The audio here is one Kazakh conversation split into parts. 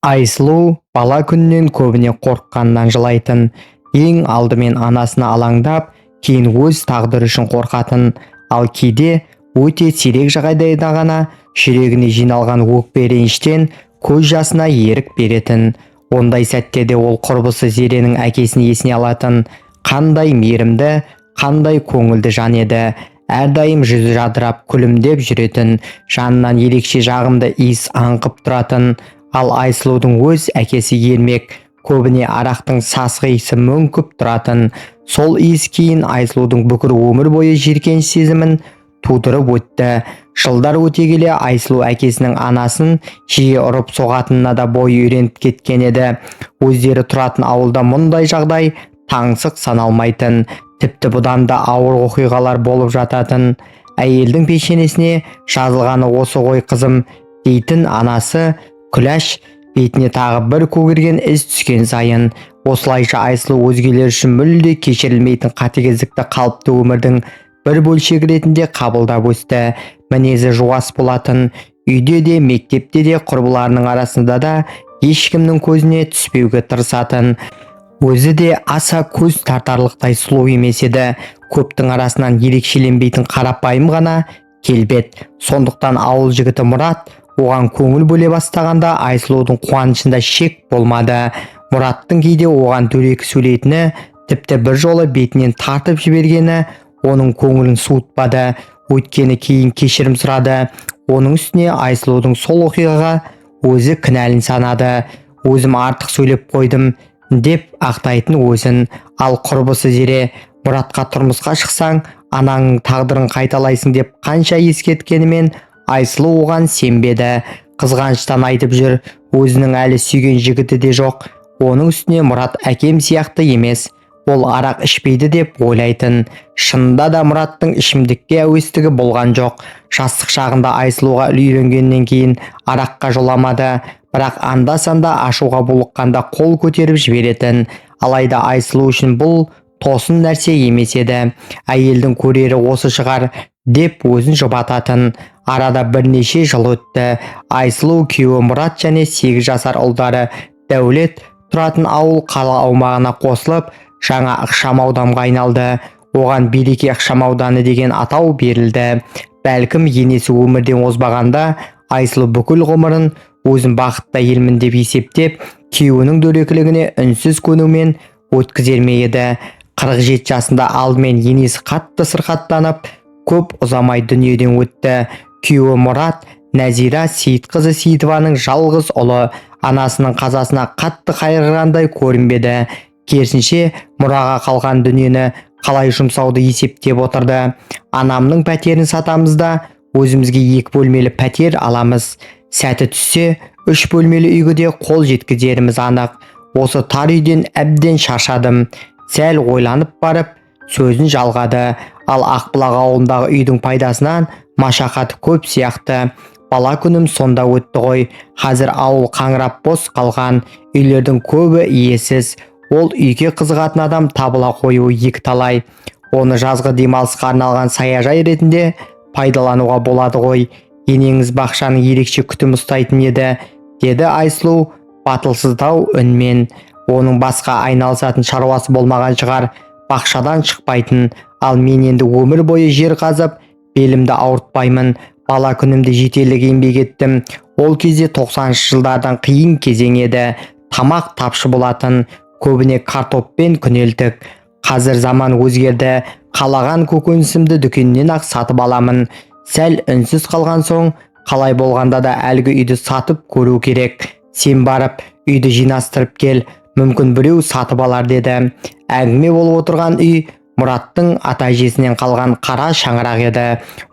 Айсұлу бала күнінен көбіне қорыққанынан жылайтын. Ең алдымен анасына алаңдап, кейін өз тағдыры үшін қорқатын. Ал кейде өте сирек жағдайда ғана жүрегіне жиналған өкпе реніштен көз жасына ерік беретін. Ондай сәттерде ол құрбысы Зеренің әкесін есіне алатын. Қандай мейірімді, қандай көңілді жан еді. Әрдайым жүзі жадырап, күлімдеп жүретін, жанынан ерекше жағымды иіс аңқып тұратын. Ал Айсұлудың өз әкесі Ермек көбіне арақтың сасық иісі мүңкіп тұратын. Сол иіс кейін Айсұлудың бүкіл өмір бойы жиіркеніш сезімін тудырып өтті. Жылдар өте келе Айсұлу әкесінің анасын жиі ұрып соғатынына да бойы үйреніп кеткен еді. Өздері тұратын ауылда мұндай жағдай таңсық саналмайтын. Тіпті бұдан да ауыр оқиғалар болып жататын. Әйелдің пешенесіне жазылғаны осы ғой, қызым, дейтін анасы Күләш бетіне тағы бір көгерген із түскен сайын. Осылайша Айсұлу өзгелер үшін мүлде кешірілмейтін қатыгездікті қалыпты өмірдің бір бөлшегі ретінде қабылдап өсті. Мінезі жуас болатын. Үйде де, мектепте де, құрбыларының арасында да ешкімнің көзіне түспеуге тырысатын. Өзі де аса көз тартарлықтай сұлу емес еді. Көптің арасынан ерекшеленбейтін қарапайым ғана келбет. Сондықтан ауыл жігіті Мұрат оған көңіл бөле бастағанда Айсұлудың қуанышында шек болмады. Мұраттың кейде оған дөрекі сөйлейтіні, тіпті бір жолы бетінен тартып жібергені оның көңілін суытпады. Өйткені кейін кешірім сұрады. Оның үстіне Айсұлудың сол оқиғаға өзі кінәлін санады. Өзім артық сөйлеп қойдым деп ақтайтын өзін. Ал құрбысы Зере Мұратқа тұрмысқа шықсаң, анаңның тағдырын қайталайсың деп қанша ескерткенімен, Айсұлу оған сенбеді. Қызғаныштан айтып жүр, өзінің әлі сүйген жігіті де жоқ. Оның үстіне Мұрат әкем сияқты емес, ол арақ ішпейді деп ойлайтын. Шынында да Мұраттың ішімдікке әуестігі болған жоқ. Жастық шағында Айсұлуға үйленгеннен кейін араққа жоламады. Бірақ анда-санда ашуға булыққанда қол көтеріп жіберетін. Алайда Айсұлу үшін бұл тосын нәрсе емес еді. Әйелдің көрері осы шығар деп өзін жұбататын. Арада бірнеше жыл өтті. Айсұлу күйеуі Мұрат және 8 жасар ұлдары Дәулет тұратын ауыл қала аумағына қосылып, жаңа ықшам ауданға айналды. Оған Береке ықшам ауданы деген атау берілді. Бәлкім, енесі өмірден озбағанда Айсұлу бүкіл ғұмырын өзін бақытты әйелмін деп есептеп, күйеуінің дөрекілігіне үнсіз көнумен өткізер ме еді? 47 жасында алдымен енесі қатты сырқаттанып, көп ұзамай дүниеден өтті. Күйеуі Мұрат Нәзира Сейітқызы Сейітованың жалғыз ұлы анасының қазасына қатты қайғырғандай көрінбеді. Керісінше, мұраға қалған дүниені қалай жұмсауды есептеп отырды. Анамның пәтерін сатамыз да, өзімізге екі бөлмелі пәтер аламыз. Сәті түссе, үш бөлмелі үйге де қол жеткізеріміз анық. Осы тар үйден әбден шаршадым. Сәл ойланып барып сөзін жалғады. Ал Ақбұлақ ауылындағы үйдің пайдасынан машақаты көп сияқты. Бала күнім сонда өтті ғой. Қазір ауыл қаңырап бос қалған, үйлердің көбі иесіз. Ол үйге қызығатын адам табыла қоюы екіталай. Оны жазғы демалысқа арналған саяжай ретінде пайдалануға болады ғой. Енеңіз бақшаны ерекше күтім ұстайтын еді, деді Айсұлу батылсыздау үнмен. Оның басқа айналысатын шаруасы болмаған шығар, бақшадан шықпайтын. Ал мен енді өмір бойы жер қазып, белімді ауыртпаймын. Бала күнімде жетерлік еңбек еттім. Ол кезде 90-шы жылдардан қиын кезең еді. Тамақ тапшы болатын, көбіне картоппен күнелтік. Қазір заман өзгерді, қалаған көкөнісімді дүкеннен ақ сатып аламын. Сәл үнсіз қалған соң, қалай болғанда да әлгі үйді сатып көру керек. Сен барып үйді жинастырып кел, мүмкін, біреу сатып алар, деді. Әңгіме болып отырған үй Мұраттың ата әжесінен қалған қара шаңырақ еді.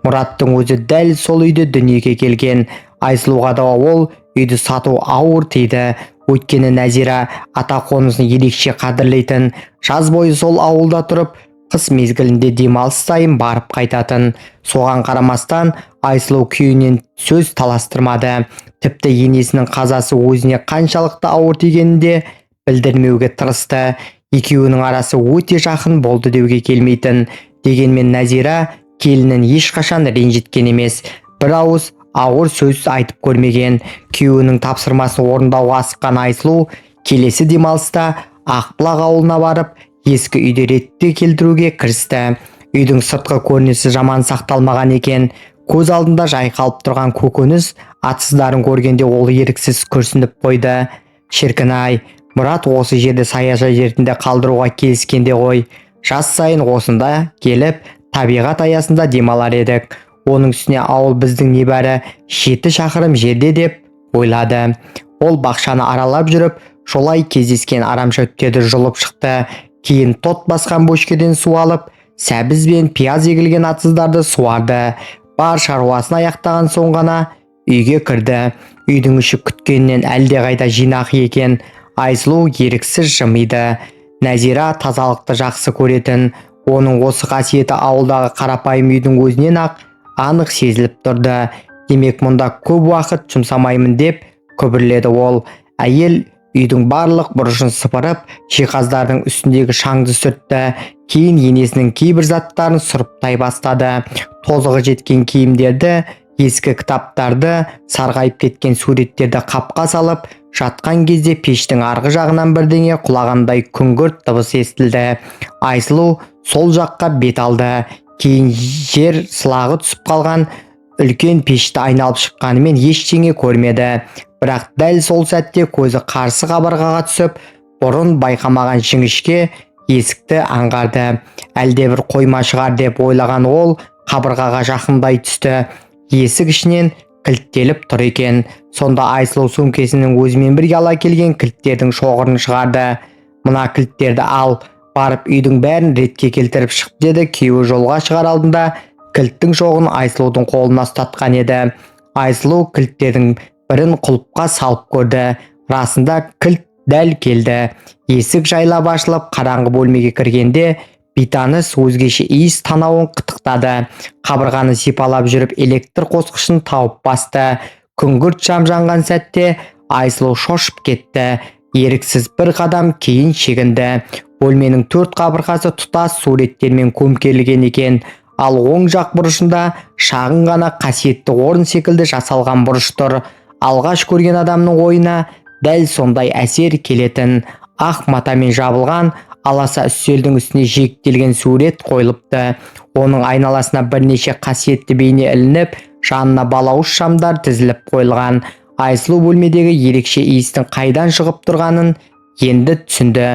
Мұраттың өзі дәл сол үйде дүниеге келген. Айсұлуға да ол үйді сату ауыр тиді. Өйткені Нәзира ата қонысын ерекше қадірлейтін. Жаз бойы сол ауылда тұрып, қыс мезгілінде демалыс сайын барып қайтатын. Соған қарамастан Айсұлу күйеуінен сөз таластырмады. Тіпті енесінің қазасы өзіне қаншалықты ауыр тигенін де білдірмеуге тырысты. Екеуінің арасы өте жақын болды деуге келмейтін. Дегенмен Нәзира келінін ешқашан ренжіткен емес. Бір ауыз ауыр сөз айтып көрмеген. Күйеуінің тапсырмасын орындауға асыққан Айсұлу келесі демалыста Ақбұлақ ауылына барып, ескі үйді ретке келтіруге кірісті. Үйдің сыртқы көрінісі жаман сақталмаған екен. Көз алдында жайқалып тұрған көкөніс атсыздарын көргенде ол еріксіз күрсініп қойды. Шіркін-ай, Мұрат осы жерді саяжай ретінде қалдыруға келіскенде ғой. Жаз сайын осында келіп, табиғат аясында демалар едік. Оның үстіне ауыл біздің небәрі 7 шақырым жерде деп ойлады. Ол бақшаны аралап жүріп, жолай кездескен арамшөптерді жұлып шықты. Кейін тот басқан бөшкеден су алып, сәбіз бен пияз егілген атыздарды суарды. Бар шаруасын аяқтаған соң ғана үйге кірді. Үйдің іші күткеннен әлдеқайда жинақы екен. Айсұлу еріксіз жымиды. Нәзира тазалықты жақсы көретін. Оның осы қасиеті ауылдағы қарапайым үйдің өзінен ақ анық сезіліп тұрды. Демек, мұнда көп уақыт жұмсамаймын деп күбірледі ол. Әйел үйдің барлық бұрышын сыпырып, жиһаздардың үстіндегі шаңды сүртті. Кейін енесінің кейбір заттарын сұрыптай бастады. Тозығы жеткен киімдерді, ескі кітаптарды, сарғайып кеткен суреттерді қапқа салып жатқан кезде пештің арғы жағынан бірдеңе құлағандай күңгірт дыбыс естілді. Айсұлу сол жаққа бет алды. Кейін жер сылағы түсіп қалған үлкен пешті айналып шыққанымен ештеңе көрмеді. Бірақ дәл сол сәтте көзі қарсы қабырғаға түсіп, бұрын байқамаған жіңішке есікті аңғарды. Әлде бір қойма шығар деп ойлаған ол қабырғаға жақындай түсті. Есік ішінен кілттеліп тұр екен. Сонда Айсұлу сөмкесінің өзімен бірге ала келген кілттердің шоғырын шығарды. Мына кілттерді ал, барып үйдің бәрін ретке келтіріп шық, деді күйеуі жолға шығар алдында. Кілттің шоғын Айсұлудың қолына ұстатқан еді. Айсұлу кілттердің бірін құлыпқа салып көрді. Расында кілт дәл келді. Есік жайлап ашылып, қараңғы бөлмеге кіргенде бейтаныс өзгеше иіс танауын қытықтады. Қабырғаны сипалап жүріп электр қосқышын тауып басты. Күңгірт шам жанған сәтте Айсұлу шошып кетті. Еріксіз бір қадам кейін шегінді. Бөлменің төрт қабырғасы тұтас суреттермен көмкерілген екен. Ал оң жақ бұрышында шағын ғана қасиетті орын секілді жасалған бұрыш тұр. Алғаш көрген адамның ойына дәл сондай әсер келетін. Ақ матамен жабылған аласа үстелдің үстіне жиектелген сурет қойылыпты. Оның айналасына бірнеше қасиетті бейне ілініп, жанына балауыз шамдар тізіліп қойылған. Айсұлу бөлмедегі ерекше иістің қайдан шығып тұрғанын енді түсінді.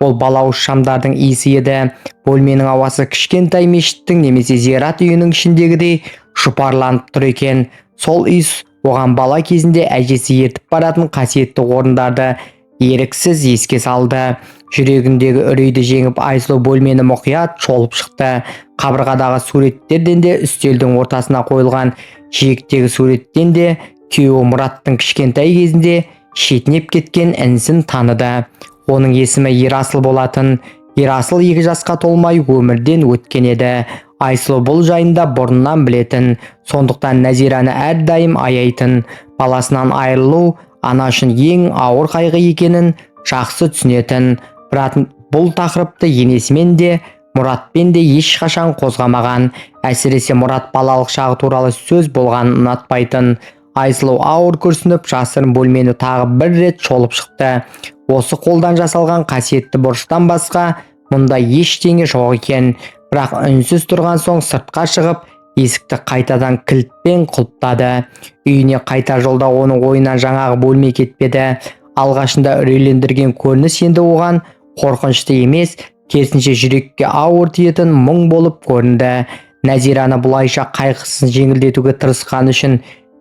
Ол балауыз шамдардың иісі еді. Бөлменің ауасы кішкентай мешіттің немесе зират үйінің ішіндегідей жұпарланып тұр екен. Сол иіс оған бала кезінде әжесі ертіп баратын қасиетті орындарды еріксіз еске салды. Жүрегіндегі үрейді жеңіп, Айсұлу бөлмені мұқият шолып шықты. Қабырғадағы суреттерден де, үстелдің ортасына қойылған жиектегі суреттен де күйеуі Мұраттың кішкентай кезінде шетінеп кеткен інісін таныды. Оның есімі Ерасыл болатын. Ерасыл 2 жасқа толмай өмірден өткен еді. Айсұлу бұл жайында бұрыннан білетін. Сондықтан Нәзираны әрдайым аяйтын. Баласынан айырылу ана үшін ең ауыр қайғы екенін жақсы түсінетін. Бірақ бұл тақырыпты енесімен де, Мұратпен де ешқашан қозғамаған. Әсіресе Мұрат балалық шағы туралы сөз болғанын ұнатпайтын. Айсұлу ауыр күрсініп, жасырын бөлмені тағы бір рет шолып шықты. Осы қолдан жасалған қасиетті бұрыштан басқа мұнда ештеңе жоқ екен. Бірақ үнсіз тұрған соң сыртқа шығып, есікті қайтадан кілтпен құлыптады. Үйіне қайтар жолда оның ойынан жаңағы бөлме кетпеді. Алғашында үрейлендірген көрініс енді оған қорқынышты емес, керісінше жүрекке ауыр тиетін мұң болып көрінді. Нәзираны бұлайша қайғысын жеңілдетуге тырысқаны үшін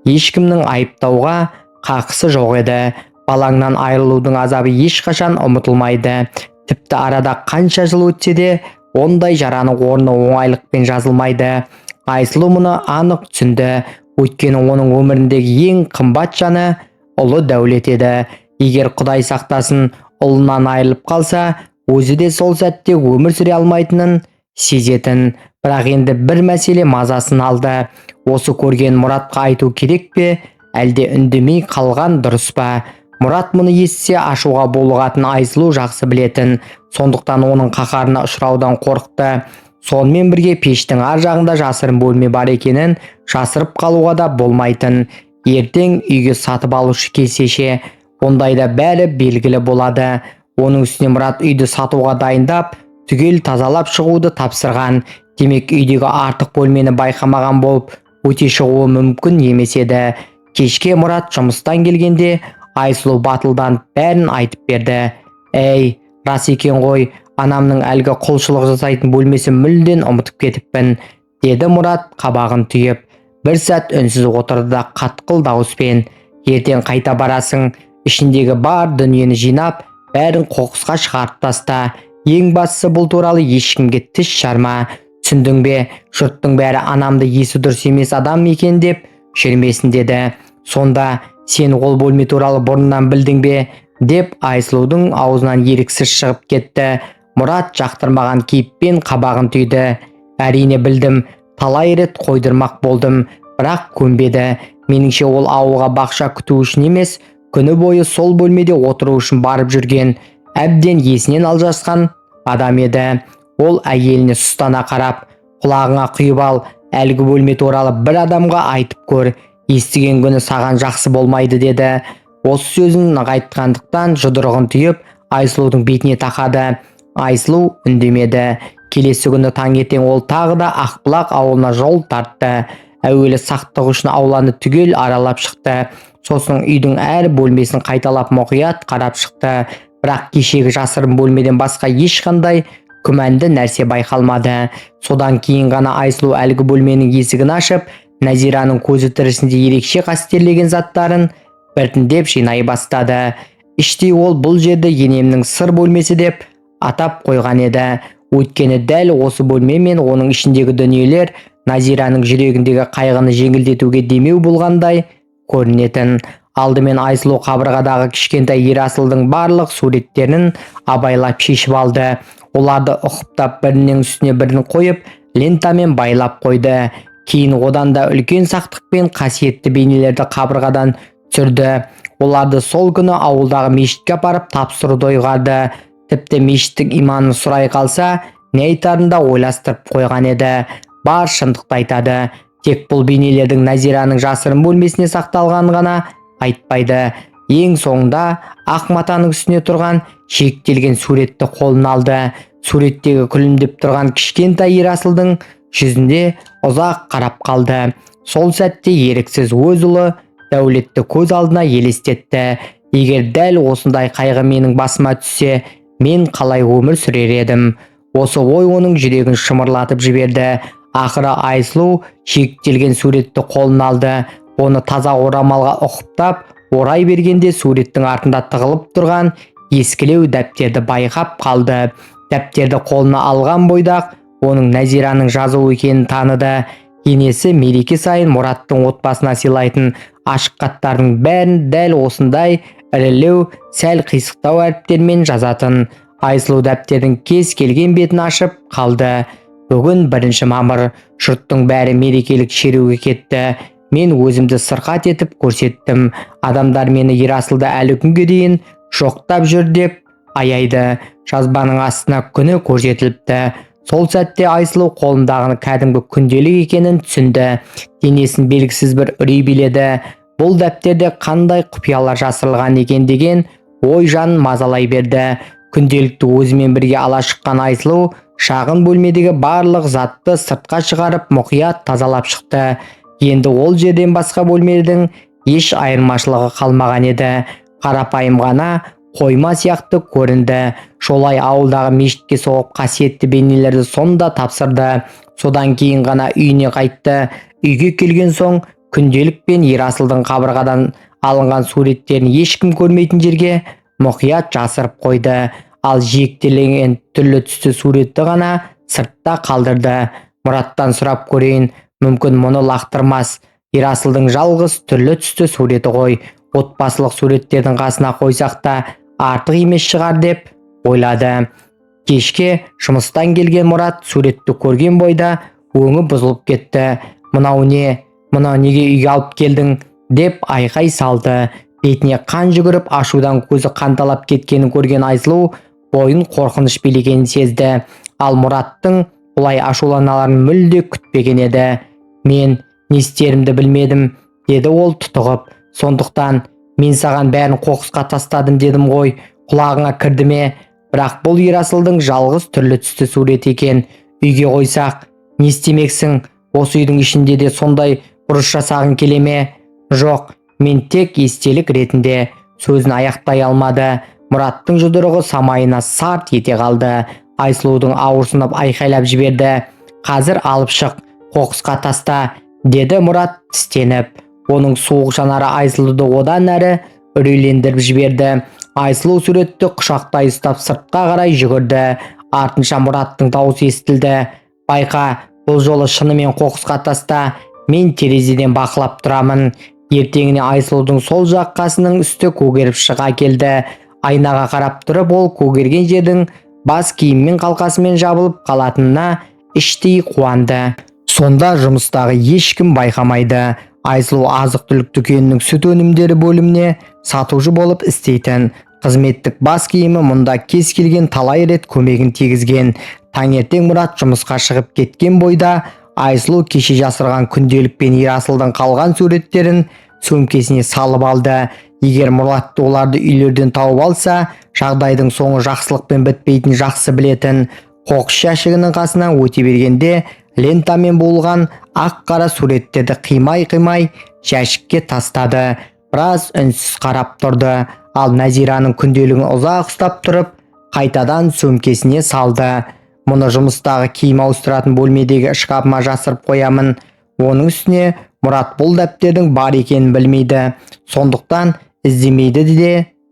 ешкімнің айыптауға қақысы жоқ еді. Балаңнан айырылудың азабы ешқашан ұмытылмайды. Тіпті арада қанша жыл өтсе де, ондай жараның орны оңайлықпен жазылмайды. Айсұлу мұны анық түсінді. Өйткені оның өміріндегі ең қымбат жаны ұлы Дәулет еді. Егер, Құдай сақтасын, ұлынан айырылып қалса, өзі де сол сәтте өмір сүре алмайтынын сезетін. Бірақ енді бір мәселе мазасын алды. Осы көрген Мұратқа айту керек пе, әлде үндемей қалған дұрыс па? Мұрат мұны естісе, ашуға булығатынын Айсұлу жақсы білетін. Сондықтан оның қаһарына ұшыраудан қорықты. Сонымен бірге пештің ар жағында жасырын бөлме бар екенін жасырып қалуға да болмайтын. Ертең үйге сатып алушы келсе ше, ондайда бәрі белгілі болады. Оның үстіне Мұрат үйді сатуға дайындап, түгел тазалап шығуды тапсырған. Демек, үйдегі артық бөлмені байқамаған болып өте шығуы мүмкін емес еді. Кешке Мұрат жұмыстан келгенде Айсұлу батылданып бәрін айтып берді. «Әй, рас екен ғой, анамның әлгі құлшылық жасайтын бөлмесін мүлдем ұмытып кетіппін», деді Мұрат қабағын түйіп. Бір сәт үнсіз отырды да қатқыл дауыспен: «Ертең қайта барасың, ішіндегі бар дүниені жинап, бәрін қоқысқа шығарып таста. Ең бастысы, бұл туралы ешкімге тіс жарма, түсіндің бе? Жұрттың бәрі анамды есі дұрыс емес адам екен деп жүрмесін», деді. «Сонда сен ол бөлме туралы бұрыннан білдің бе?» деп Айсұлудың аузынан еріксіз шығып кетті. Мұрат жақтырмаған кейіппен қабағын түйді. «Әрине білдім, талай рет қойдырмақ болдым, бірақ көнбеді. Меніңше, ол ауылға бақша күту үшін емес, күні бойы сол бөлмеде отыру үшін барып жүрген, әбден есінен алжасқан адам еді». Ол әйеліне сұстана қарап: «Құлағыңа құйып ал, әлгі бөлме туралы бір адамға айтып көр, естіген күні саған жақсы болмайды», деді. Осы сөзін нығайтқандықтан жұдырығын түйіп, Айсұлудың бетіне тақады. Айсұлу үндемеді. Келесі күні таңертең ол тағы да Ақбұлақ ауылына жол тартты. Әуелі сақтық үшін ауланы түгел аралап шықты, сосын үйдің әр бөлмесін қайталап мұқият қарап шықты. Бірақ кешегі жасырын бөлмеден басқа ешқандай күмәнді нәрсе байқалмады. Содан кейін ғана Айсұлу әлгі бөлменің есігін ашып, Нәзираның көзі тірісінде ерекше қастерлеген заттарын біртіндеп жинай бастады. Іштей ол бұл жерді енемнің сыр бөлмесі деп атап қойған еді. Өйткені дәл осы бөлме мен оның ішіндегі дүниелер Назираның жүрегіндегі қайғыны жеңілдетуге демеу болғандай көрінетін. Алдымен Айсұлу қабырғадағы кішкентай Ерасылдың барлық суреттерін абайлап шешіп алды. Оларды ұқыптап, бірінің үстіне бірін қойып, лентамен байлап қойды. Кейін одан да үлкен сақтықпен қасиетті бейнелерді қабырғадан түсірді. Оларды сол күні ауылдағы мешітке апарып тапсыруды ұйғарды. Тіпті мешіттің имамын сұрай қалса, не айтарын да ойластырып қойған еді. Бар шындықты айтады, тек бұл бейнелердің Назираның жасырын бөлмесіне сақталғанын ғана айтпайды. Ең соңында ақ матаның үстіне тұрған шектелген суретті қолына алды. Суреттегі күлімдеп тұрған кішкентай Ерасылдың жүзінде ұзақ қарап қалды. Сол сәтте еріксіз өз ұлы Дәулетті көз алдына елестетті. «Егер дәл осындай қайғы менің басыма түссе, мен қалай өмір сүрер едім?» Осы ой оның жүрегін шымырлатып жіберді. Ақыры Айсұлу шектелген суретті қолына алды. Оны таза орамалға ұқыптап орай бергенде, суреттің артында тығылып тұрған ескілеу дәптерді байқап қалды. Дәптерді қолына алған бойда-ақ оның Нәзираның жазуы екенін таныды. Енесі мереке сайын Мұраттың отбасына сыйлайтын ашық хаттардың бәрін дәл осындай ірілеу, сәл қисықтау әріптермен жазатын. Айсұлу дәптердің кез келген бетін ашып қалды. «Бүгін 1 мамыр, жұрттың бәрі мерекелік шеруге кетті. Мен өзімді сырқат етіп көрсеттім. Адамдар мені Ерасылды әлі күнге дейін жоқтап жүр деп аяйды». Жазбаның астына күні көрсетіліпті. Сол сәтте Айсұлу қолындағының кәдімгі күнделік екенін түсінді. Денесін белгісіз бір үрей биледі. Бұл дәптерде қандай құпиялар жасырылған екен деген ой жанын мазалай берді. Күнделікті өзімен бірге ала шыққан Айсұлу шағын бөлмедегі барлық затты сыртқа шығарып, мұқият тазалап шықты. Енді ол жерден басқа бөлмедің еш айырмашылығы қалмаған еді, қарапайым ғана қойма сияқты көрінді. Жолай ауылдағы мешітке соғып, қасиетті бейнелерді сонда тапсырды. Содан кейін ғана үйіне қайтты. Үйге келген соң күнделік пен Ерасылдың қабырғадан алынған суреттерін ешкім көрмейтін жерге мұқият жасырып қойды. Ал жиектелген түрлі түсті суретті ғана сыртта қалдырды. «Мұраттан сұрап көрейін, мүмкін, мұны лақтырмас. Ерасылдың жалғыз түрлі түсті суреті ғой, отбасылық суреттердің қасына қойсақ та артық емес шығар», деп ойлады. Кешке жұмыстан келген Мұрат суретті көрген бойда өңі бұзылып кетті. «Мынау не? Мынау неге үйге алып келдің?» деп айқай салды. Бетіне қан жүгіріп, ашудан көзі қанталап кеткенін көрген Айсұлу бойын қорқыныш билегенін сезді. Ал Мұраттың Бұлай ашуланаларын мүлде күтпеген еді. Мен не істерімді білмедім, деді ол тұтығып. Сондықтан мен саған бәрін қоқысқа тастадым дедім ғой, құлағыңа кірді ме? Бірақ бұл Ерасылдың жалғыз түрлі түсті суреті екен. Үйге қойсақ, не істемексің? Осы үйдің ішінде де сондай бұрыш жасағың келе ме? Жоқ, мен тек естелік ретінде. Сөзін аяқтай алмады. Мұраттың жұдырығы самайына сарт ете қалды. Айсұлудың ауырсынып айқайлап жіберді. Қазір алып шық, қоқысқа таста, деді Мұрат тістеніп. Оның суық жанары Айсұлуды одан әрі үрейлендіріп жіберді. Айсұлу суретті құшақтай ұстап сыртқа қарай жүгірді. Артынша Мұраттың дауысы естілді. Байқа, бұл жолы шынымен қоқысқа таста, мен терезеден бақылап тұрамын. Ертеңіне Айсұлудың сол жақ қасының үсті көгеріп шыға келді. Айнаға қарап тұрып, ол көгерген жердің бас киіммен қалқасымен жабылып қалатынына іштей қуанды. Сонда жұмыстағы ешкім байқамайды. Айсұлу азық-түлік дүкенінің сүт өнімдері бөліміне сатушы болып істейтін. Қызметтік бас киімі мұнда кез келген талай рет көмегін тигізген. Таңертең Мұрат жұмысқа шығып кеткен бойда Айсұлу кеше жасырған күнделік пен Ерасылдың қалған суреттерін сөмкесіне салып алды. Егер Мұрат оларды үйлерден тауып алса, жағдайдың соңы жақсылықпен бітпейтін жақсы білетін. Қоқыс жәшігінің қасынан өте бергенде лентамен буылған ақ-қара суреттерді қимай-қимай жәшікке тастады. Біраз үнсіз қарап тұрды. Ал Нәзираның күнделігін ұзақ ұстап тұрып, қайтадан сөмкесіне салды. Мұны жұмыстағы киім ауыстыратын бөлмедегі шкафыма жасырып қоямын. Оның үстіне Мұрат бұл дәптердің бар екенін білмейді. Сондықтан іздемейді де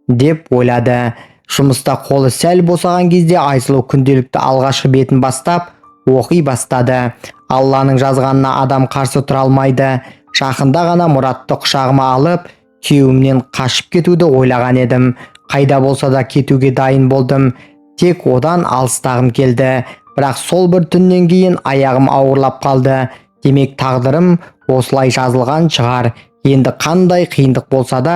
деп ойлады. Жұмыста қолы сәл босаған кезде Айсұлу күнделікті алғашқы бетін бастап оқи бастады. Алланың жазғанына адам қарсы тұра алмайды. Жақында ғана Мұратты құшағыма алып, күйеуімнен қашып кетуді ойлаған едім. Қайда болса да кетуге дайын болдым. Тек одан алыстағым келді. Бірақ сол бір түннен кейін аяғым ауырлап қалды. Демек, тағдырым осылай жазылған шығар. Енді қандай қиындық болса да,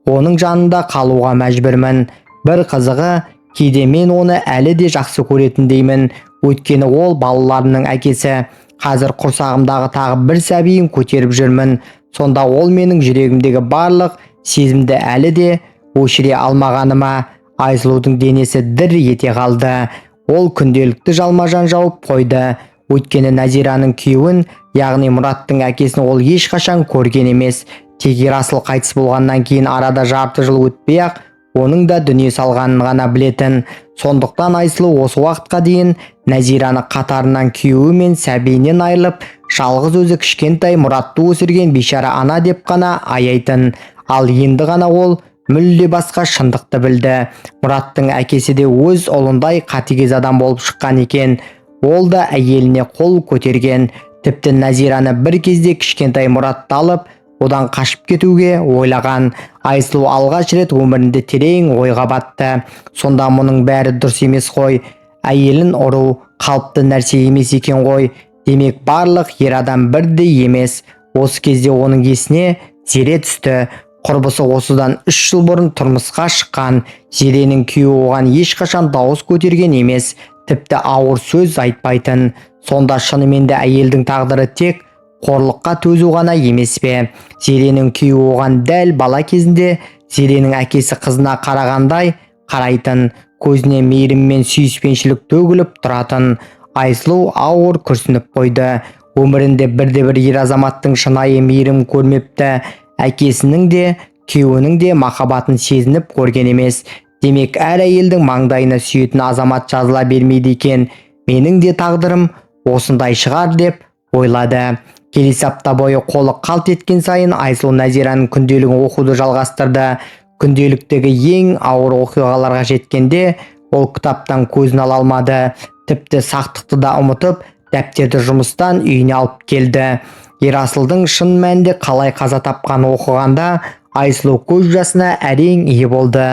оның жанында қалуға мәжбүрмін. Бір қызығы, кейде мен оны әлі де жақсы көретіндеймін. Өйткені ол балаларымның әкесі. Қазір құрсағымдағы тағы бір сәбиін көтеріп жүрмін. Сонда ол менің жүрегімдегі барлық сезімді әлі де өшіре алмағаныма. Айсұлудың денесі дір ете қалды. Ол күнделікті жалма-жан жауып қойды. Өйткені Нәзираның күйеуін, яғни Мұраттың әкесін ол ешқашан көрген емес. Тек Ерасыл қайтыс болғаннан кейін арада жарты жыл өтпей-ақ оның да дүние салғанын ғана білетін. Сондықтан Айсұлу осы уақытқа дейін Нәзираны қатарынан күйеуі мен сәбиінен айырылып, жалғыз өзі кішкентай Мұратты өсірген бейшара ана деп қана аяйтын. Ал енді ғана ол мүлде басқа шындықты білді. Мұраттың әкесі де өз ұлындай қатыгез адам болып шыққан екен. Ол да әйеліне қол көтерген. Тіпті Нәзираны бір кезде кішкентай Мұратты алып, одан қашып кетуге ойлаған. Айсұлу алғаш рет өмірінде терең ойға батты. Сонда мұның бәрі дұрыс емес қой. Әйелін ұру қалыпты нәрсе емес екен ғой. Демек, барлық ер адам бірдей емес. Осы кезде оның есіне Зере түсті. Құрбысы осыдан 3 жыл бұрын тұрмысқа шыққан. Зеренің күйеуі оған ешқашан дауыс көтерген емес, тіпті ауыр сөз айтпайтын. Сонда шынымен де әйелдің тағдыры тек қорлыққа төзу ғана емес пе? Зеренің күйеуі оған дәл бала кезінде Зеренің әкесі қызына қарағандай қарайтын, көзіне мейірім мен сүйіспеншілік төгіліп тұратын. Айсұлу ауыр күрсініп қойды. Өмірінде бірде-бір ер азаматтың шынайы мейірім көрмепті. Әкесінің де, күйеуінің де махаббатын сезініп көрген емес. Демек, әр әйелдің маңдайына сүйетін азамат жазыла бермейді екен. Менің де тағдырым осындай шығар деп ойлады. Келесі апта бойы қолы қалт еткен сайын Айсұлу Нәзираның күнделігін оқуды жалғастырды. Күнделіктегі ең ауыр оқиғаларға жеткенде ол кітаптан көзін ала алмады. Тіпті сақтықты да ұмытып, дәптерді жұмыстан үйіне алып келді. Ерасылдың шын мәнінде қалай қаза тапқанын оқығанда Айсұлу көз жасына әрең ие болды.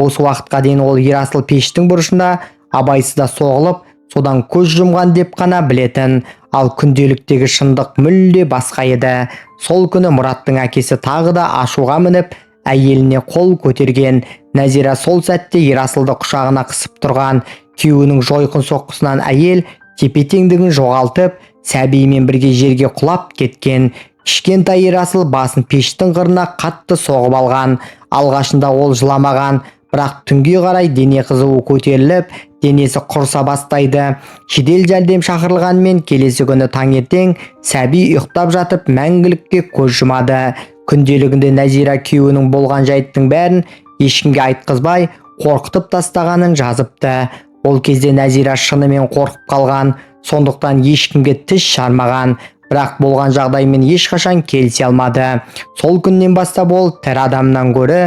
Осы уақытқа дейін ол Ерасыл пештің бұрышында абайсызда соғылып, содан көз жұмған деп қана білетін. Ал күнделіктегі шындық мүлде басқа еді. Сол күні Мұраттың әкесі тағы да ашуға мініп, әйеліне қол көтерген. Нәзира сол сәтте Ерасылды құшағына қысып тұрған. Күйеуінің жойқын соққысынан әйел Тепе-теңдігін жоғалтып, сәбиімен бірге жерге құлап кеткен. Кішкентай Ерасыл басын пештің қырына қатты соғып алған. Алғашында ол жыламаған, бірақ түнге қарай дене қызуы көтеріліп, денесі құрыса бастайды. Жедел жәрдем шақырылғанымен, келесі күні таңертең сәби ұйықтап жатып мәңгілікке көз жұмады. Күнделігінде Нәзира күйеуінің болған жайттың бәрін ешкімге айтқызбай қорқытып тастағанын жазыпты. Ол кезде Нәзира шынымен қорқып қалған, сондықтан ешкімге тіс жармаған, бірақ болған жағдаймен ешқашан келісе алмады. Сол күннен бастап ол тірі адамнан гөрі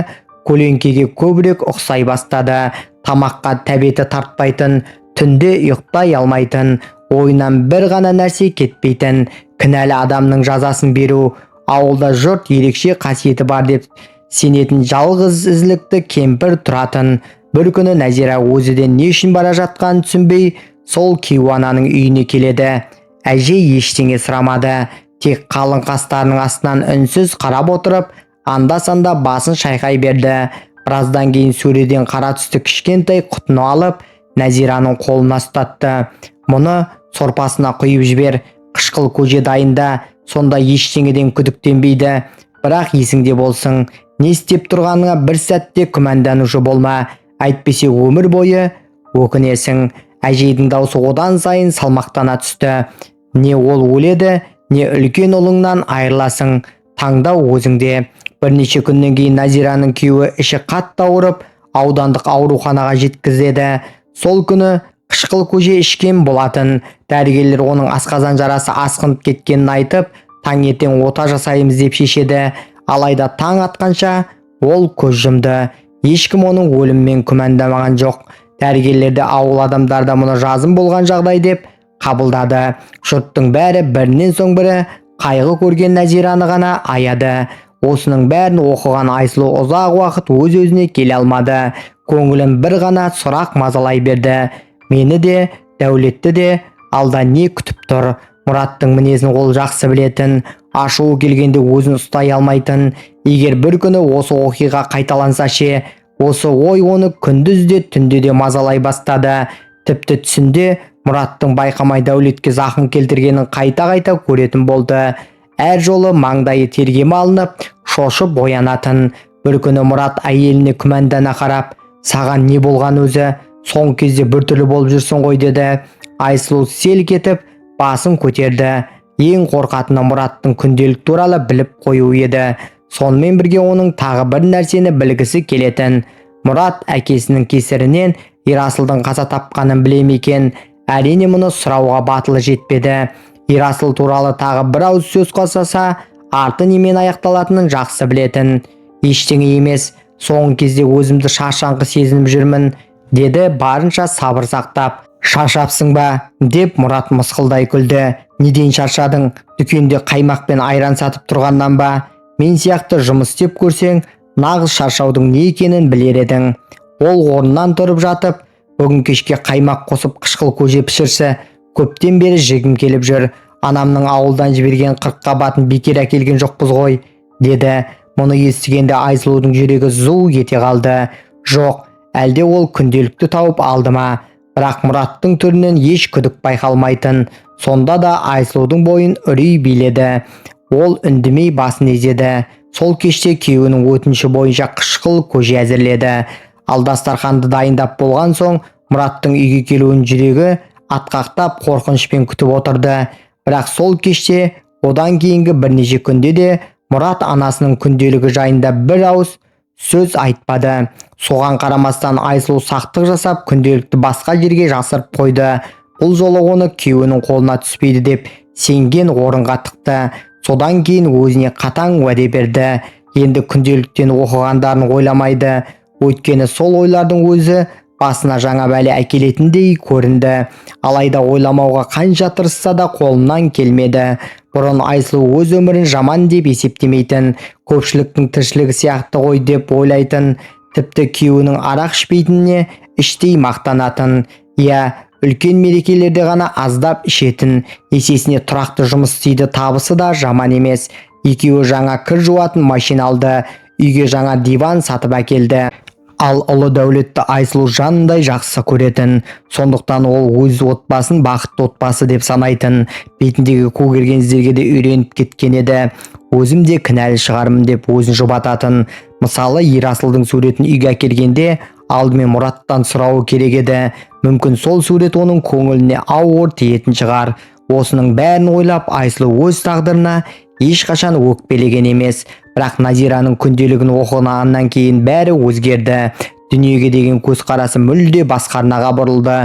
көлеңкеге көбірек ұқсай бастады. Тамаққа тәбеті тартпайтын, түнде ұйықтай алмайтын, ойынан бір ғана нәрсе кетпейтін: кінәлі адамның жазасын беру. Ауылда жұрт ерекше қасиеті бар деп сенетін жалғыз ізілікті кемпір тұратын. Бір күні Нәзира өзі де не үшін бара жатқанын түсінбей, сол кейуананың үйіне келеді. Әже ештеңе сұрамады, тек қалың қастарының астынан үнсіз қарап отырып, анда-санда басын шайқай берді. Біраздан кейін сөреден қара түсті кішкентай құтыны алып, Нәзираның қолына ұстатты. «Мұны сорпасына құйып жібер, қышқыл көже дайында, сонда ештеңеден күдіктенбейді. Бірақ есіңде болсын, не істеп тұрғаныңа бір сәтте күмәнданушы болма, әйтпесе өмір бойы өкінесің». Әжейдің даусы одан сайын салмақтана түсті. «Не ол өледі, не үлкен ұлыңнан айырыласың, таңдау өзіңде». Бірнеше күннен кейін Нәзираның күйеуі іші қатты ауырып, аудандық ауруханаға жеткізеді. Сол күні қышқыл көже ішкен болатын. Дәрігерлер оның асқазан жарасы асқынып кеткенін айтып, таңертең ота жасаймыз деп шешеді. Алайда таң атқанша ол көз жұмды. Ешкім оның өлімімен күмәндамаған жоқ. Дәрігерлер де, ауыл адамдары да мұны жазым болған жағдай деп қабылдады. Жұрттың бәрі бірінен соң бірі қайғы көрген Нәзираны ғана аяды. Осының бәрін оқыған Айсұлу ұзақ уақыт өз-өзіне келе алмады. Көңілін бір ғана сұрақ мазалай берді: мені де, Дәулетті де алда не күтіп тұр? Мұраттың мінезін ол жақсы білетін, ашуы келгенде өзін ұстай алмайтын. Егер бір күні осы оқиға қайталанса ше? Осы ой оны күндіз де, түнде де мазалай бастады. Тіпті түсінде Мұраттың байқамай Дәулетке зақым келтіргенін қайта-қайта көретін болды. Әр жолы маңдайы терге малынып, шошып оянатын. Бір күні Мұрат әйеліне күмәндана қарап: «Саған не болған өзі? Соңғы кезде біртүрлі болып жүрсің ғой», – деді. Айсұлу селк етіп басын көтерді. Ең қорқатыны Мұраттың күнделік туралы біліп қоюы еді. Сонымен бірге оның тағы бір нәрсені білгісі келетін: Мұрат әкесінің кесірінен Ерасылдың қаза тапқанын біле ме екен? Әрине, мұны сұрауға батылы жетпеді. Ерасыл туралы тағы бір ауыз сөз қосаса, арты немен аяқталатынын жақсы білетін. «Ештеңе емес, соңғы кезде өзімді шаршаңқы сезініп жүрмін», – деді барынша сабыр сақтап. «Шаршапсың ба?» – деп Мұрат мысқылдай күлді. «Неден шаршадың? Дүкенде қаймақ пен айран сатып тұрғаннан ба? Мен сияқты жұмыс істеп көрсең, нағыз шаршаудың не екенін білер едің». Ол орнынан тұрып жатып: «Бүгін кешке қаймақ қосып қышқыл көже пішірші, көптен бері жегім келіп жүр. Анамның ауылдан жіберген қырыққабатын бекер әкелген жоқпыз ғой», – деді. Мұны естігенде Айсұлудың жүрегі зу ете қалды. Жоқ, әлде ол күнделікті тауып алды ма? Бірақ Мұраттың түрінен еш күдік байқалмайтын. Сонда да Айсұлудың бойын үрей биледі. Ол үндемей басын изеді. Сол кеште күйеуінің өтініші бойынша қышқыл көже әзірледі. Ал дастарханды дайындап болған соң, Мұраттың үйге келуін жүрегі атқақтап, қорқынышпен күтіп отырды. Бірақ сол кеште, одан кейінгі бірнеше күнде де Мұрат анасының күнделігі жайында бір ауыз сөз айтпады. Соған қарамастан Айсұлу сақтық жасап, күнделікті басқа жерге жасырып қойды. Бұл жолы оны күйеуінің қолына түспейді деп сенген орынға тықты. Содан кейін өзіне қатаң уәде берді: енді күнделіктен оқығандарын ойламайды. Өйткені сол ойлардың өзі басына жаңа бәле әкелетіндей көрінді. Алайда ойламауға қанша тырысса да, қолынан келмеді. Бұрын Айсұлу өз өмірін жаман деп есептемейтін, көпшіліктің тіршілігі сияқты ғой деп ойлайтын. Тіпті күйеуінің арақ ішпейтініне іштей мақтанатын. Иә, үлкен мерекелерде ғана аздап ішетін. Есесіне тұрақты жұмыс істейді, табысы да жаман емес. Екеуі жаңа кір жуатын машина алды, үйге жаңа диван сатып әкелді. Ал ұлы Дәулетті Айсұлу жанындай жақсы көретін. Сондықтан ол өз отбасын бақытты отбасы деп санайтын. Бетіндегі көгерген іздерге де үйреніп кеткен еді. Өзім де кінәлі шығармын деп өзін жұбататын. Мысалы, Ерасылдың суретін үйге әкелгенде алдымен Мұраттан сұрауы керек еді. Мүмкін, сол сурет оның көңіліне ауыр тиетін шығар. Осының бәрін ойлап, Айсұлу өз тағдырына ешқашан өкпелеген емес. Бірақ Назираның күнделігін оқығаннан кейін бәрі өзгерді. Дүниеге деген көзқарасы мүлде басқа арнаға бұрылды.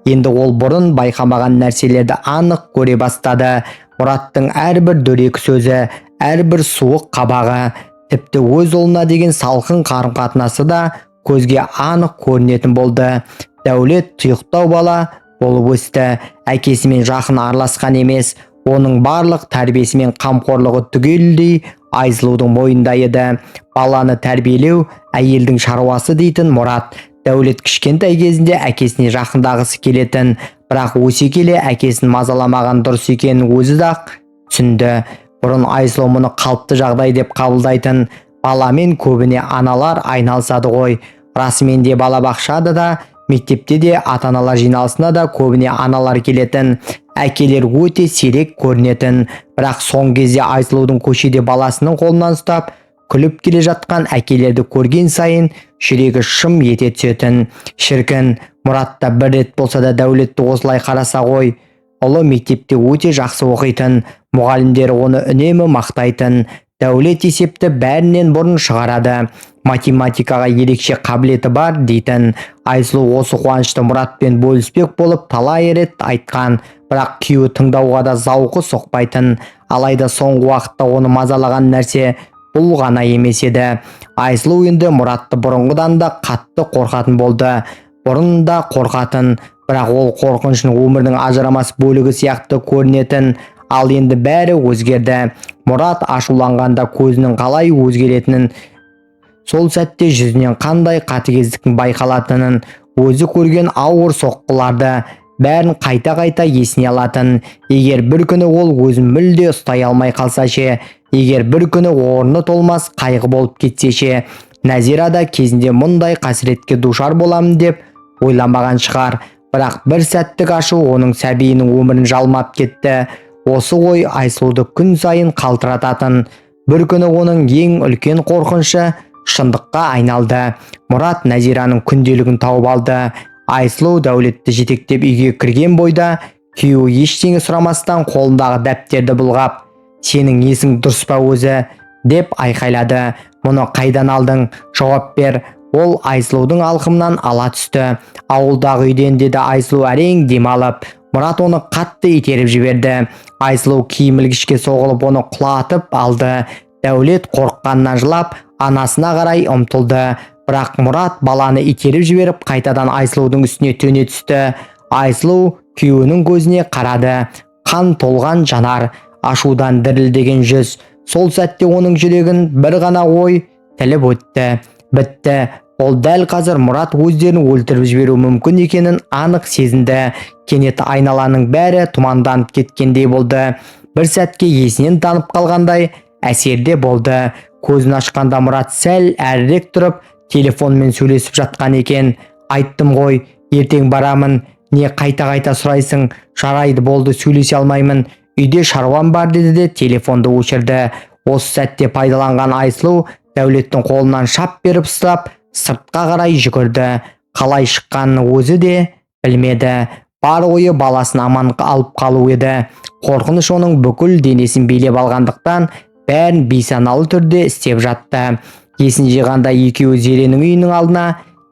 Енді ол бұрын байқамаған нәрселерді анық көре бастады. Мұраттың әрбір дөрекі сөзі, әрбір суық қабағы, тіпті өз ұлына деген салқын қарым-қатынасы да көзге анық көрінетін болды. Дәулет тұйықтау бала болып өсті. Әкесімен жақын араласқан емес. Оның барлық тәрбиесі мен қамқорлығы түгелдей Айсұлудың мойнында еді. Баланы тәрбиелеу әйелдің шаруасы дейтін Мұрат. Дәулет кішкентай кезінде әкесіне жақындағысы келетін, бірақ өсе келе әкесін мазаламаған дұрыс екенін өзі ақ түсінді. Бұрын Айсұлу мұны қалыпты жағдай деп қабылдайтын. Баламен көбіне аналар айналысады ғой. Расымен де, балабақшада да, мектепте де, ата-аналар жиналысына да көбіне аналар келетін. Әкелер өте сирек көрінетін. Бірақ соңғы кезде Айсұлудың көшеде баласының қолынан ұстап күліп келе жатқан әкелерді көрген сайын жүрегі шым ете түсетін. Шіркін, Мұрат та бір рет болса да Дәулетті осылай қараса ғой. Ұлы мектепте өте жақсы оқитын. Мұғалімдері оны үнемі мақтайтын. Дәулет есепті бәрінен бұрын шығарады, математикаға ерекше қабілеті бар дейтін. Айсұлу осы қуанышты Мұратпен бөліспек болып талай рет айтқан, бірақ күйеуі тыңдауға да зауқы соқпайтын. Алайда соңғы уақытта оны мазалаған нәрсе бұл ғана емес еді. Айсұлу енді Мұратты бұрынғыдан да қатты қорқатын болды. Бұрын да қорқатын, бірақ ол қорқыныштың өмірдің ажырамас бөлігі сияқты көрінетін. Ал енді бәрі өзгерді. Мұрат ашуланғанда көзінің қалай өзгеретінін, сол сәтте жүзінен қандай қатыгездіктің байқалатынын, өзі көрген ауыр соққыларды, бәрін қайта-қайта есіне алатын. Егер бір күні ол өзін мүлде ұстай алмай қалса ше? Егер бір күні орны толмас қайғы болып кетсе ше? Нәзира да кезінде мұндай қасіретке душар боламын деп ойламаған шығар. Бірақ бір сәттік ашу оның сәбиінің өмірін жалмап кетті. Осы ой Айсұлуды күн сайын қалтырататын. Бір күні оның ең үлкен қорқынышы шындыққа айналды. Мұрат Нәзираның күнделігін тауып алды. Айсұлу Дәулетті жетектеп үйге кірген бойда күйеуі ештеңе сұрамастан қолындағы дәптерді бұлғап: «Сенің есің дұрыс па өзі?» – деп айқайлады. «Мұны қайдан алдың? Жауап бер!» Ол Айсұлудың алқымынан ала түсті. «Ауылдағы үйден», – деді Айсұлу әрең демалып. Мұрат оны қатты итеріп жіберді. Айсұлу киім ілгішке соғылып, оны құлатып алды. Дәулет қорыққаннан жылап анасына қарай ұмтылды, бірақ Мұрат баланы итеріп жіберіп, қайтадан Айсұлудың үстіне төне түсті. Айсұлу күйеуінің көзіне қарады. Қан толған жанар, ашудан дірілдеген жүз. Сол сәтте оның жүрегін бір ғана ой тіліп өтті: бітті. Ол дәл қазір Мұрат өздерін өлтіріп жіберуі мүмкін екенін анық сезінді. Кенет айналаның бәрі тұманданып кеткендей болды. Бір сәтке есінен танып қалғандай әсерде болды. Көзін ашқанда Мұрат сәл әрірек тұрып телефонмен сөйлесіп жатқан екен. «Айттым ғой, ертең барамын. Не қайта-қайта сұрайсың? Жарайды, болды, сөйлесе алмаймын, үйде шаруам бар», – деді де телефонды өшірді. Осы сәтте пайдаланған Айсұлу Дәулеттің қолынан шап беріп ұстап, сыртқа қарай жүгірді. Қалай шыққанын өзі де білмеді. Бар ойы баласын аман алып қалу еді. Қорқыныш оның бүкіл денесін билеп алғандықтан, бәрін бейсаналы түрде істеп жатты. Есін жиғанда екеуі Зеренің үйінің алдына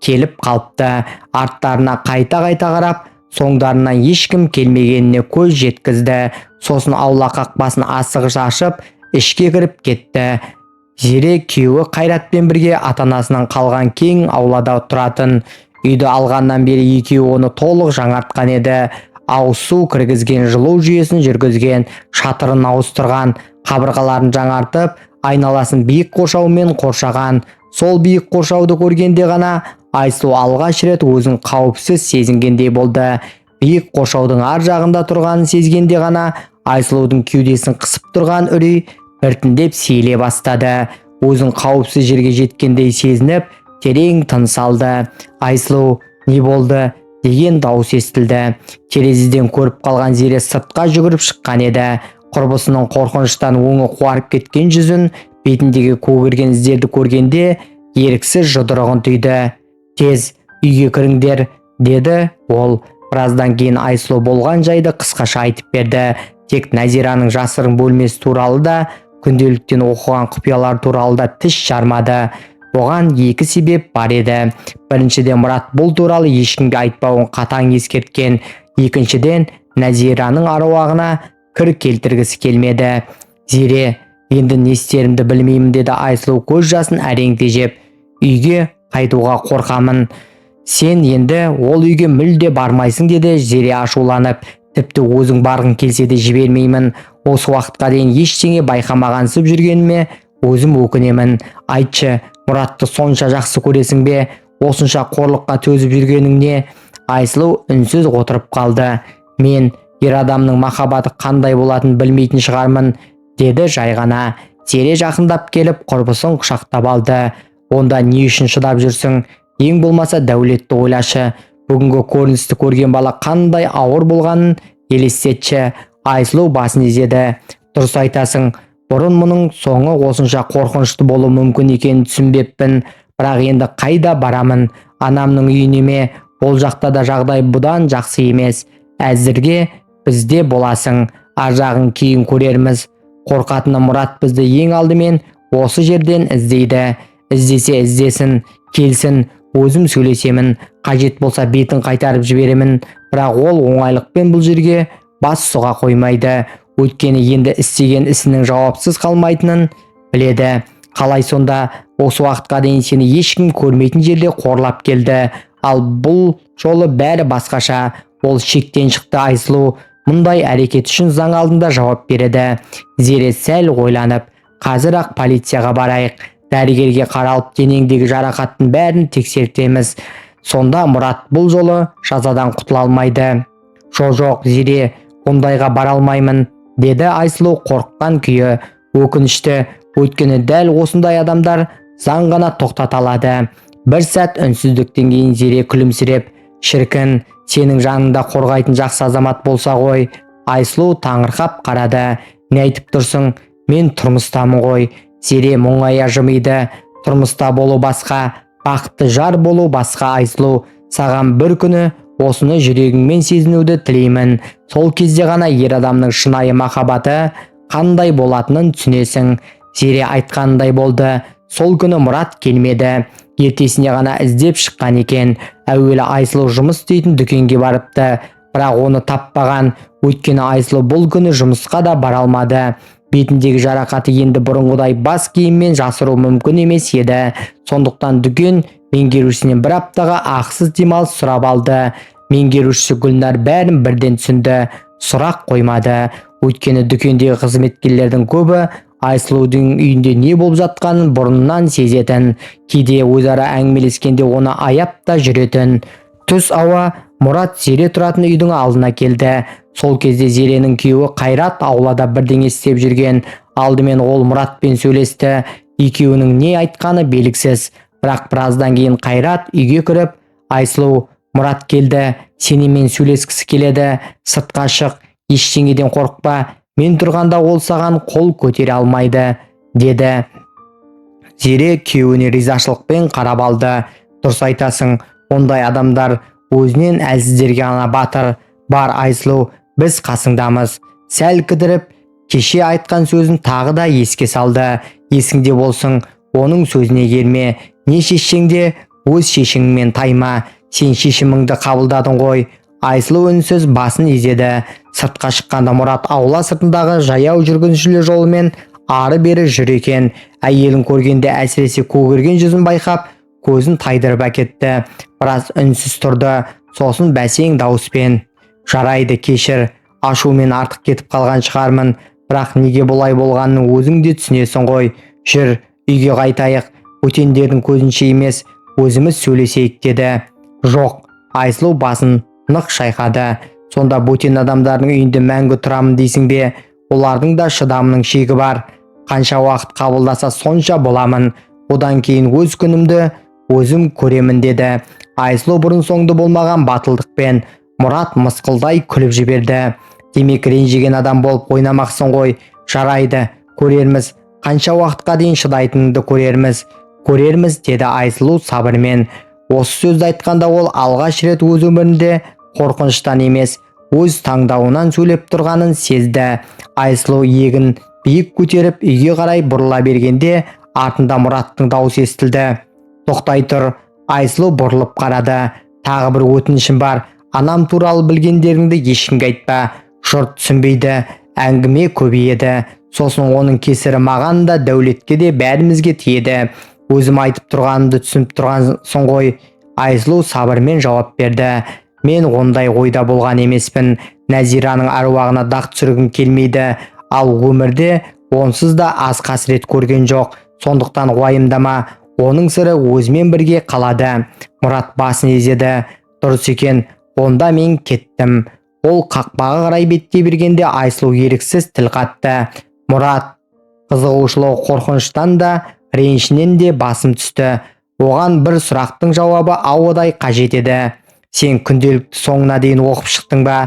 келіп қалыпты. Арттарына қайта-қайта қарап, соңдарынан ешкім келмегеніне көз жеткізді. Сосын аула қақпасын асығыс ашып, ішке кіріп кетті. Зере күйеуі Қайратпен бірге ата-анасынан қалған кең аулада тұратын. Үйді алғаннан бері екеуі оны толық жаңартқан еді. Ауыз су кіргізген, жылу жүйесін жүргізген, шатырын ауыстырған, қабырғаларын жаңартып, айналасын биік қоршаумен қоршаған. Сол биік қоршауды көргенде ғана Айсұлу алғаш рет өзін қауіпсіз сезінгендей болды. Биік қоршаудың ар жағында тұрғанын сезгенде ғана Айсұлудың кеудесін қысып тұрған үрей біртіндеп сейіле бастады. Өзін қауіпсіз жерге жеткендей сезініп, Терең тыныс алды. «Айсұлу, не болды?» деген дауыс естілді. Терезеден көріп қалған Зере сыртқа жүгіріп шыққан еді. Құрбысының қорқыныштан өңі қуарып кеткен жүзін, бетіндегі көгерген іздерді көргенде еріксіз жұдырығын түйді. «Тез үйге кіріңдер», – деді ол. Біраздан кейін Айсұлу болған жайды қысқаша айтып берді. Тек Нәзираның жасырын бөлмесі туралы да, күнделіктен оқыған құпиялар туралы да тіс жармады. Бұған екі себеп бар еді. Біріншіден, Мұрат бұл туралы ешкімге айтпауын қатаң ескерткен. Екіншіден, Нәзираның аруағына кір келтіргісі келмеді. «Зере, енді не істерімді білмеймін», – деді Айсұлу көз жасын әрең тежеп. «Үйге қайтуға қорқамын». «Сен енді ол үйге мүлде бармайсың», – деді Зере ашуланып. «Тіпті өзің барғың келсе де жібермеймін. Осы уақытқа дейін ештеңе байқамағансып жүргеніме өзім өкінемін. Айтшы, Мұратты сонша жақсы көресің бе? Осынша қорлыққа төзіп жүргенің не?» Айсұлу үнсіз отырып қалды. «Мен ер адамның махаббаты қандай болатынын білмейтін шығармын», – деді жай ғана. Зере жақындап келіп, құрбысын құшақтап алды. «Онда не үшін шыдап жүрсің? Ең болмаса Дәулетті ойлашы. Бүгінгі көріністі көрген бала қандай ауыр болғанын елестетші». Айсұлу басын изеді. «Дұрыс айтасың. Бұрын мұның соңы осынша қорқынышты болуы мүмкін екенін түсінбеппін. Бірақ енді қайда барамын? Анамның үйіне ме? Ол жақта да жағдай бұдан жақсы емес. Әзірге бізде боласың, ар жағын кейін көрерміз. Қорқатыны, Мұрат бізді ең алдымен осы жерден іздейді». «Іздесе іздесін, келсін, өзім сөйлесемін. Қажет болса, бетін қайтарып жіберемін. Бірақ ол оңайлықпен бұл жерге бас сұға қоймайды. Өйткені енді істеген ісінің жауапсыз қалмайтынын біледі». «Қалай сонда? Осы уақытқа дейін сені ешкім көрмейтін жерде қорлап келді. Ал бұл жолы бәрі басқаша. Ол шектен шықты, Айсұлу. Мұндай әрекет үшін заң алдында жауап береді». Зере сәл ойланып: «Қазір ақ полицияға барайық. Дәрігерге қаралып, денеңдегі жарақаттың бәрін тексертеміз. Сонда Мұрат бұл жолы жазадан құтыла алмайды». «Жо, жоқ, Зере, ондайға бара алмаймын», – деді Айсұлу қорыққан күйі. Өкінішті, өйткені дәл осындай адамдар заң ғана тоқтата алады. Бір сәт үнсіздіктен кейін Зере күлімсіреп: «Шіркін, сенің жаныңда қорғайтын жақсы азамат болса ғой». Айсұлу таңырқап қарады. «Не айтып тұрсың? Мен тұрмыстамын ғой». Зере мұңая жымиды. «Тұрмыста болу басқа, бақытты жар болу басқа, Айсұлу. Саған бір күні осыны жүрегіңмен сезінуді тілеймін. Сол кезде ғана ер адамның шынайы махаббаты қандай болатынын түсінесің». Зере айтқанындай болды. Сол күні Мұрат келмеді. Ертесіне ғана іздеп шыққан екен. Әуелі Айсұлу жұмыс істейтін дүкенге барыпты, бірақ оны таппаған. Өйткені Айсұлу бұл күні жұмысқа да бара алмады. Бетіндегі жарақаты енді бұрынғыдай бас киіммен жасыру мүмкін емес еді. Сондықтан дүкен меңгерушісінен бір аптаға ақысыз демалыс сұрап алды. Меңгерушісі Гүлнар бәрін бірден түсінді, сұрақ қоймады. Өйткені дүкендегі қызметкерлердің көбі Айсұлудың үйінде не болып жатқанын бұрыннан сезетін. Кейде өзара әңгімелескенде оны аяп та жүретін. Түс ауа Мұрат Зере тұратын үйдің алдына келді. Сол кезде Зеренің күйеуі Қайрат аулада бірдеңе істеп жүрген. Алдымен ол Мұратпен сөйлесті. Екеуінің не айтқаны белгісіз, бірақ біраздан кейін Қайрат үйге кіріп: «Айсұлу, Мұрат келді, сенімен сөйлескісі келеді. Сыртқа шық, ештеңеден қорықпа. Мен тұрғанда ол саған қол көтере алмайды», – деді. Зере күйеуіне ризашылықпен қарап алды. «Дұрыс айтасың, ондай адамдар өзінен әлсіздерге ғана батыр. Бар, Айсұлу, біз қасыңдамыз». Сәл кідіріп, кеше айтқан сөзін тағы да еске салды: «Есіңде болсын, оның сөзіне ерме. Не шешсең де, өз шешіміңмен тайма. Сен шешіміңді қабылдадың ғой». Айсұлу үнсіз басын изеді. Сыртқа шыққанда Мұрат аула сыртындағы жаяу жүргіншілер жолымен ары бері жүр екен. Әйелін көргенде, әсіресе көгерген жүзін байқап, көзін тайдырып әкетті. Біраз үнсіз тұрды. Сосын бәсең дауыспен: «Жарайды, кешір, ашумен артық кетіп қалған шығармын. Бірақ неге бұлай болғанын өзің де түсінесің ғой. Жүр, үйге қайтайық. Бөтендердің көзінше емес, өзіміз сөйлесейік», – деді. «Жоқ», – Айсұлу басын нық шайқады. «Сонда бөтен адамдардың үйінде мәңгі тұрамын дейсің бе? Олардың да шыдамының шегі бар. Қанша уақыт қабылдаса, сонша боламын. Одан кейін өз күнімді Өзім көремін, деді Айсұлу бұрын соңды болмаған батылдықпен. Мұрат мысқылдай күліп жіберді. Демек, ренжіген адам болып ойнамақсың ғой. Жарайды, көрерміз. Қанша уақытқа дейін шыдайтыныңды көрерміз. Көрерміз, деді Айсұлу сабырмен. Осы сөзді айтқанда ол алғаш рет өз өмірінде қорқыныштан емес, өз таңдауынан сөйлеп тұрғанын сезді. Айсұлу иегін биік көтеріп үйге қарай бұрыла бергенде артында Мұраттың даусы естілді: «Тоқтай тұр!» Айсұлу бұрылып қарады. «Тағы бір өтінішім бар. Анам туралы білгендеріңді ешкімге айтпа. Жұрт түсінбейді, әңгіме көбейеді. Сосын оның кесірі маған да, Дәулетке де, бәрімізге тиеді. Өзім айтып тұрғанымды түсініп тұрғансың ғой». Айсұлу сабырмен жауап берді: «Мен ондай ойда болған емеспін. Нәзираның әруағына дақ түсіргім келмейді. Ал өмірде онсыз да аз қасірет көрген жоқ. Сондықтан уайымдама, оның сыры өзімен бірге қалады». Мұрат басын изеді. «Дұрыс екен. Онда мен кеттім». Ол қақпаға қарай беттей бергенде Айсұлу еріксіз тіл қатты: «Мұрат!» Қызығушылығы қорқыныштан да, ренішінен де басым түсті. Оған бір сұрақтың жауабы ауадай қажет еді. «Сен күнделікті соңына дейін оқып шықтың ба?»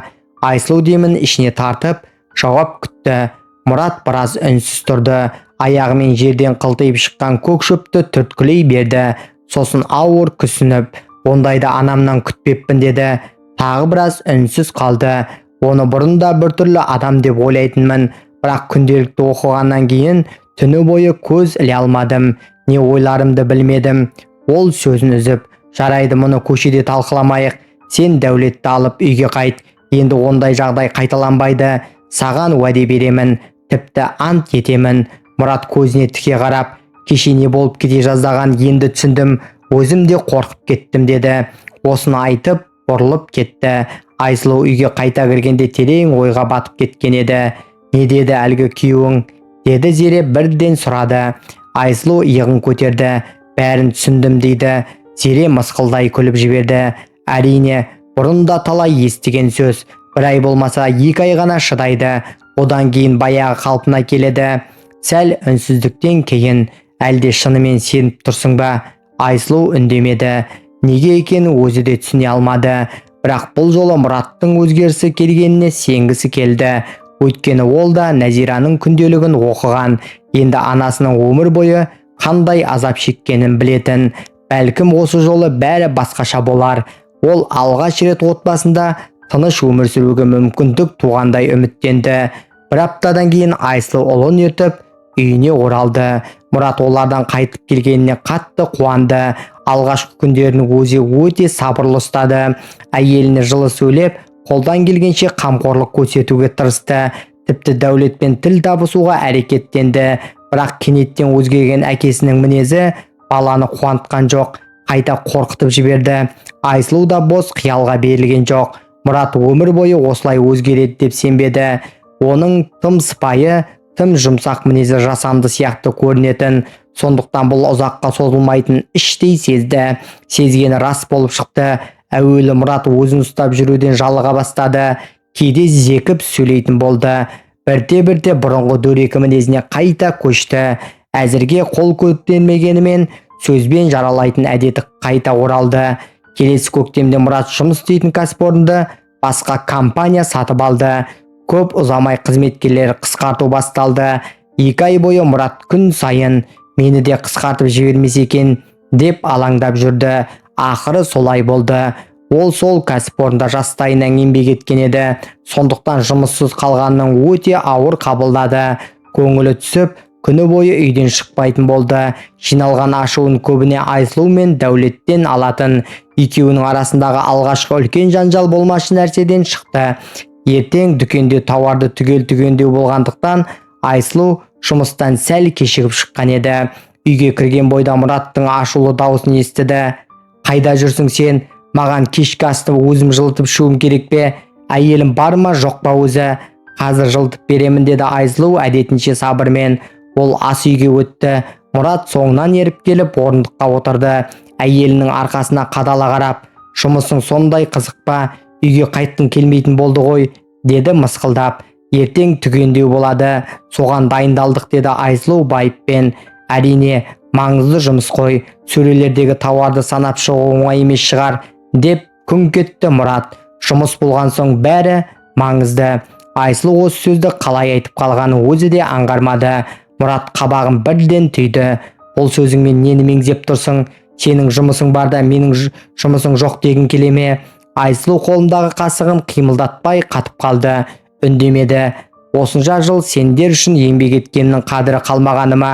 Айсұлу демін ішіне тартып жауап күтті. Мұрат біраз үнсіз тұрды. Аяғымен жерден қылтиып шыққан көк шөпті түрткілей берді. Сосын ауыр күрсініп: «Ондайды анамнан күтпеппін», – деді. Тағы біраз үнсіз қалды. «Оны бұрын да біртүрлі адам деп ойлайтынмын. Бірақ күнделікті оқығаннан кейін түні бойы көз іле алмадым. Не ойларымды білмедім». Ол сөзін үзіп: «Жарайды, мұны көшеде талқыламайық. Сен Дәулетті алып үйге қайт. Енді ондай жағдай қайталанбайды. Саған уәде беремін, тіпті ант етемін». Мұрат көзіне тіке қарап: «Кеше не болып кете жаздаған, енді түсіндім. Өзім де қорқып кеттім», – деді. Осыны айтып бұрылып кетті. Айсұлу үйге қайта кіргенде терең ойға батып кеткен еді. «Не деді әлгі күйеуің?» – деді Зере бірден сұрады. Айсұлу иығын көтерді. «Бәрін түсіндім дейді». Зере мысқылдай күліп жіберді. «Әрине, бұрын да талай естіген сөз. Бір ай болмаса 2 ай ғана шыдайды. Одан кейін баяғы қалпына келеді». Сәл үнсіздіктен кейін: «Әлде шынымен сеніп тұрсың ба?» Айсұлу үндемеді. Неге екенін өзі де түсіне алмады. Бірақ бұл жолы Мұраттың өзгерісі келгеніне сенгісі келді. Өйткені ол да Нәзираның күнделігін оқыған. Енді анасының өмір бойы қандай азап шеккенін білетін. Бәлкім, осы жолы бәрі басқаша болар. Ол алғаш рет отбасында тыныш өмір сүруге мүмкіндік туғандай үміттенді. Бір аптадан кейін Айсұлу ұлын ертіп үйіне оралды. Мұрат олардан қайтып келгеніне қатты қуанды. Алғашқы күндерінің өзі өте сабырлы ұстады. Әйеліне жылы сөйлеп, қолдан келгенше қамқорлық көрсетуге тырысты. Тіпті Дәулетпен тіл табысуға әрекеттенді. Бірақ кенеттен өзгерген әкесінің мінезі баланы қуантқан жоқ, қайта қорқытып жіберді. Айсұлу да бос қиялға берілген жоқ. Мұрат өмір бойы осылай өзгереді деп сенбеді. Оның тым сыпайы, тым жұмсақ мінезі жасанды сияқты көрінетін. Сондықтан бұл ұзаққа созылмайтын іштей сезді. Сезгені рас болып шықты. Әуелі Мұрат өзін ұстап жүруден жалыға бастады. Кейде зекіп сөйлейтін болды. Бірте-бірте бұрынғы дөрекі мінезіне қайта көшті. Әзірге қол көтермегенімен, сөзбен жаралайтын әдеті қайта оралды. Келесі көктемде Мұрат жұмыс істейтін кәсіпорынды басқа компания сатып алды. Көп ұзамай қызметкерлер қысқарту басталды. 2 ай бойы Мұрат күн сайын «мені де қысқартып жібермесе екен» деп алаңдап жүрді. Ақыры солай болды. Ол сол кәсіпорында жастайынан еңбек еткен еді. Сондықтан жұмыссыз қалғанын өте ауыр қабылдады. Көңілі түсіп, күні бойы үйден шықпайтын болды. Жиналған ашуын көбіне Айсұлу мен Дәулеттен алатын. Екеуінің арасындағы алғашқы үлкен жанжал болмашы нәрседен шықты. Ертең дүкенде тауарды түгел түгендеу болғандықтан, Айсұлу жұмыстан сәл кешігіп шыққан еді. Үйге кірген бойда Мұраттың ашулы дауысын естіді: «Қайда жүрсің сен? Маған кешкі асты өзім жылытып ішуім керек пе? Әйелім бар ма, жоқ па өзі?» «Қазір жылытып беремін», – деді Айсұлу әдетінше сабырмен. Ол ас үйге өтті. Мұрат соңынан еріп келіп орындыққа отырды. Әйелінің арқасына қадала қарап: «Жұмысың сондай қызық па? Үйге қайтқың келмейтін болды ғой», – деді мысқылдап. «Ертең түгендеу болады, соған дайындалдық», – деді Айсұлу байыппен. Әрине, маңызды жұмыс қой, сөрелердегі тауарды санап шығу оңай емес шығар, деп күңк етті Мұрат. Жұмыс болған соң бәрі маңызды. Айсұлу осы сөзді қалай айтып қалғанын өзі де аңғармады. Мұрат қабағын бірден түйді. Бұл сөзіңмен нені меңзеп тұрсың? Сенің жұмысың бар да, менің жұмысың жоқ дегің келе ме? Айсұлу қолындағы қасығын қимылдатпай қатып қалды, үндемеді. Осынша жыл сендер үшін еңбек еткеннің қадірі қалмағаны ма?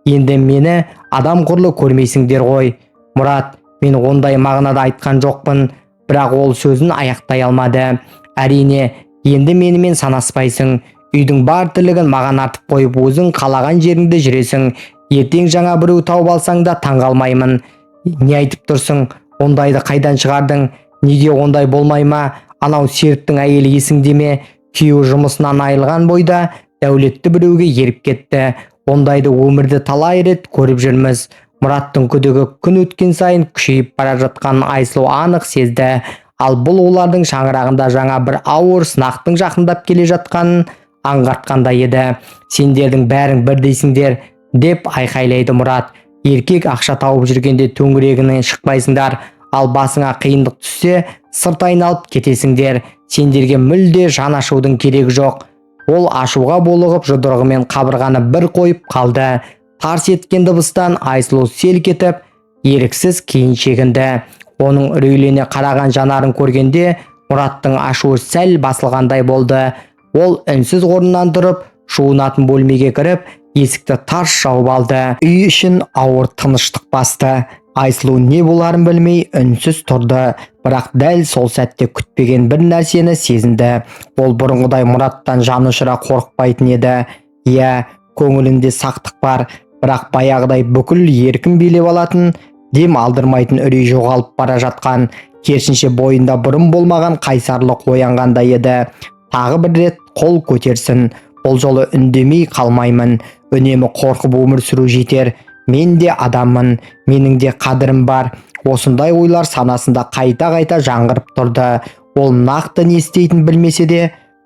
Енді мені адам құрлы көрмейсіңдер ғой. Мұрат, мен ондай мағынада айтқан жоқпын, бірақ ол сөзін аяқтай алмады. Әрине, енді менімен санаспайсың. Үйдің бар тірлігін маған артып қойып, өзің қалаған жеріңде жүресің. Ертең жаңа біреу тауып алсаң да таңғалмаймын. Не айтып тұрсың? Ондайды қайдан шығардың? Неге, ондай болмай ма? Анау Серіктің әйелі есіңде ме? Күйеуі жұмысынан айырылған бойда дәулетті біреуге еріп кетті. Ондайды өмірде талай рет көріп жүрміз. Мұраттың күдігі күн өткен сайын күшейіп бара жатқанын Айсұлу анық сезді. Ал бұл олардың шаңырағында жаңа бір ауыр сынақтың жақындап келе жатқанын аңғартқандай еді. Сендердің бәрің бірдейсіңдер, деп айқайлайды Мұрат. Еркек ақша тауып жүргенде төңірегінен шықпайсыңдар, ал басыңа қиындық түссе, сырт айналып кетесіңдер. Сендерге мүлде жан ашудың керегі жоқ. Ол ашуға булығып, жұдырығымен қабырғаны бір қойып қалды. Тарс еткен дыбыстан Айсұлу селк етіп, еріксіз кейін шегінді. Оның үрейлене қараған жанарын көргенде Мұраттың ашуы сәл басылғандай болды. Ол үнсіз орнынан тұрып, жуынатын бөлмеге кіріп, есікті тарс жауып алды. Үй ішін ауыр тыныштық басты. Айсұлу не боларын білмей үнсіз тұрды. Бірақ дәл сол сәтте күтпеген бір нәрсені сезінді. Ол бұрынғыдай Мұраттан жанұшыра қорықпайтын еді. Иә, көңілінде сақтық бар, бірақ баяғыдай бүкіл еркін билеп алатын, дем алдырмайтын үрей жоғалып бара жатқан. Керісінше, бойында бұрын болмаған қайсарлық оянғандай еді. Тағы бір рет қол көтерсін, бұл жолы үндемей қалмаймын. Үнемі қорқып өмір сүру жетер. Мен де адаммын, менің де қадірім бар. Осындай ойлар санасында қайта-қайта жаңғырып тұрды. Ол нақты не істейтінін білмесе де,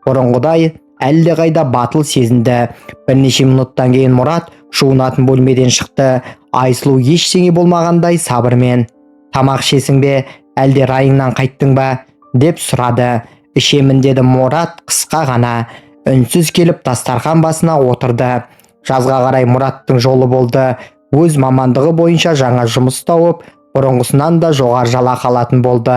бұрынғыдай әлдеқайда батыл сезінді. Бірнеше минуттан кейін Мұрат жуынатын бөлмеден шықты. Айсұлу ештеңе болмағандай сабырмен: «Тамақ ішесің бе, әлде райыңнан қайттың ба?» – деп сұрады. «Ішемін», – деді Мұрат қысқа ғана. Үнсіз келіп дастархан басына отырды. Жазға қарай Мұраттың жолы болды. Өз мамандығы бойынша жаңа жұмыс тауып, бұрынғысынан да жоғары жалақы алатын болды.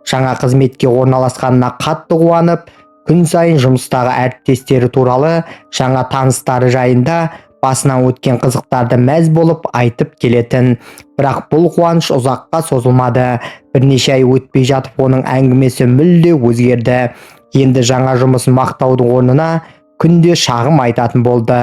Жаңа қызметке орналасқанына қатты қуанып, күн сайын жұмыстағы әріптестері туралы, жаңа таныстары жайында басынан өткен қызықтарды мәз болып айтып келетін. Бірақ бұл қуаныш ұзаққа созылмады. Бірнеше ай өтпей жатып оның әңгімесі мүлде өзгерді. Енді жаңа жұмысын мақтаудың орнына күнде шағым айтатын болды.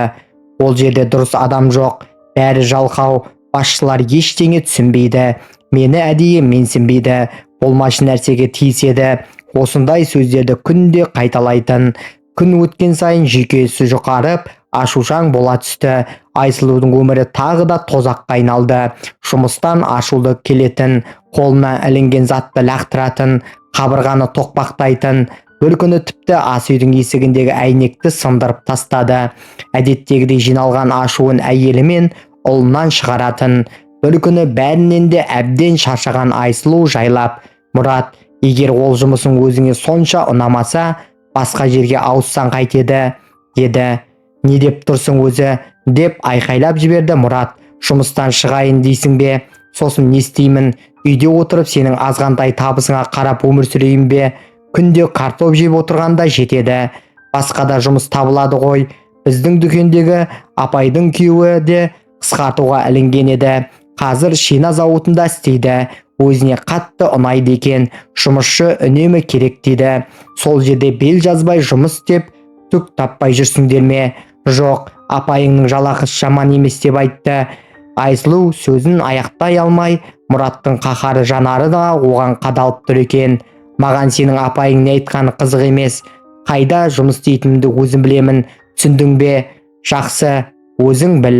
Ол жерде дұрыс адам жоқ, бәрі жалқау, басшылар ештеңе түсінбейді, мені әдейі менсінбейді, болмашы нәрсеге тиіседі. Осындай сөздерді күнде қайталайтын. Күн өткен сайын жүйкесі жұқарып, ашушаң бола түсті. Айсұлудың өмірі тағы да тозаққа айналды. Жұмыстан ашулы келетін, қолына ілінген затты лақтыратын, қабырғаны тоқпақтайтын. Бір күні тіпті ас үйдің есігіндегі әйнекті сындырып тастады. Әдеттегідей жиналған ашуын әйелі мен ұлынан шығаратын. Бір күні бәрінен де әбден шаршаған Айсұлу жайлап: «Мұрат, егер ол жұмысың өзіңе сонша ұнамаса, басқа жерге ауыссаң қайтеді?» – деді. «Не деп тұрсың өзі?» – деп айқайлап жіберді Мұрат. «Жұмыстан шығайын дейсің бе? Сосын не істеймін? Үйде отырып сенің азғантай табысыңа қарап өмір сүрейін бе? Күнде картоп жеп отырғанда жетеді. Басқа да жұмыс табылады ғой. Біздің дүкендегі апайдың күйеуі де қысқартуға ілінген еді, қазір шина зауытында істейді. Өзіне қатты ұнайды екен, жұмысшы үнемі керек дейді. Сол жерде бел жазбай жұмыс істеп, түк таппай жүрсіңдер ме? Жоқ, апайыңның жалақысы жаман емес деп айтты». Айсұлу сөзін аяқтай алмай, Мұраттың қаһары жанары да оған қадалып тұр екен. «Маған сенің апайың не айтқаны қызық емес. Қайда жұмыс істейтінімді өзім білемін, түсіндің бе? Жақсы, өзің біл».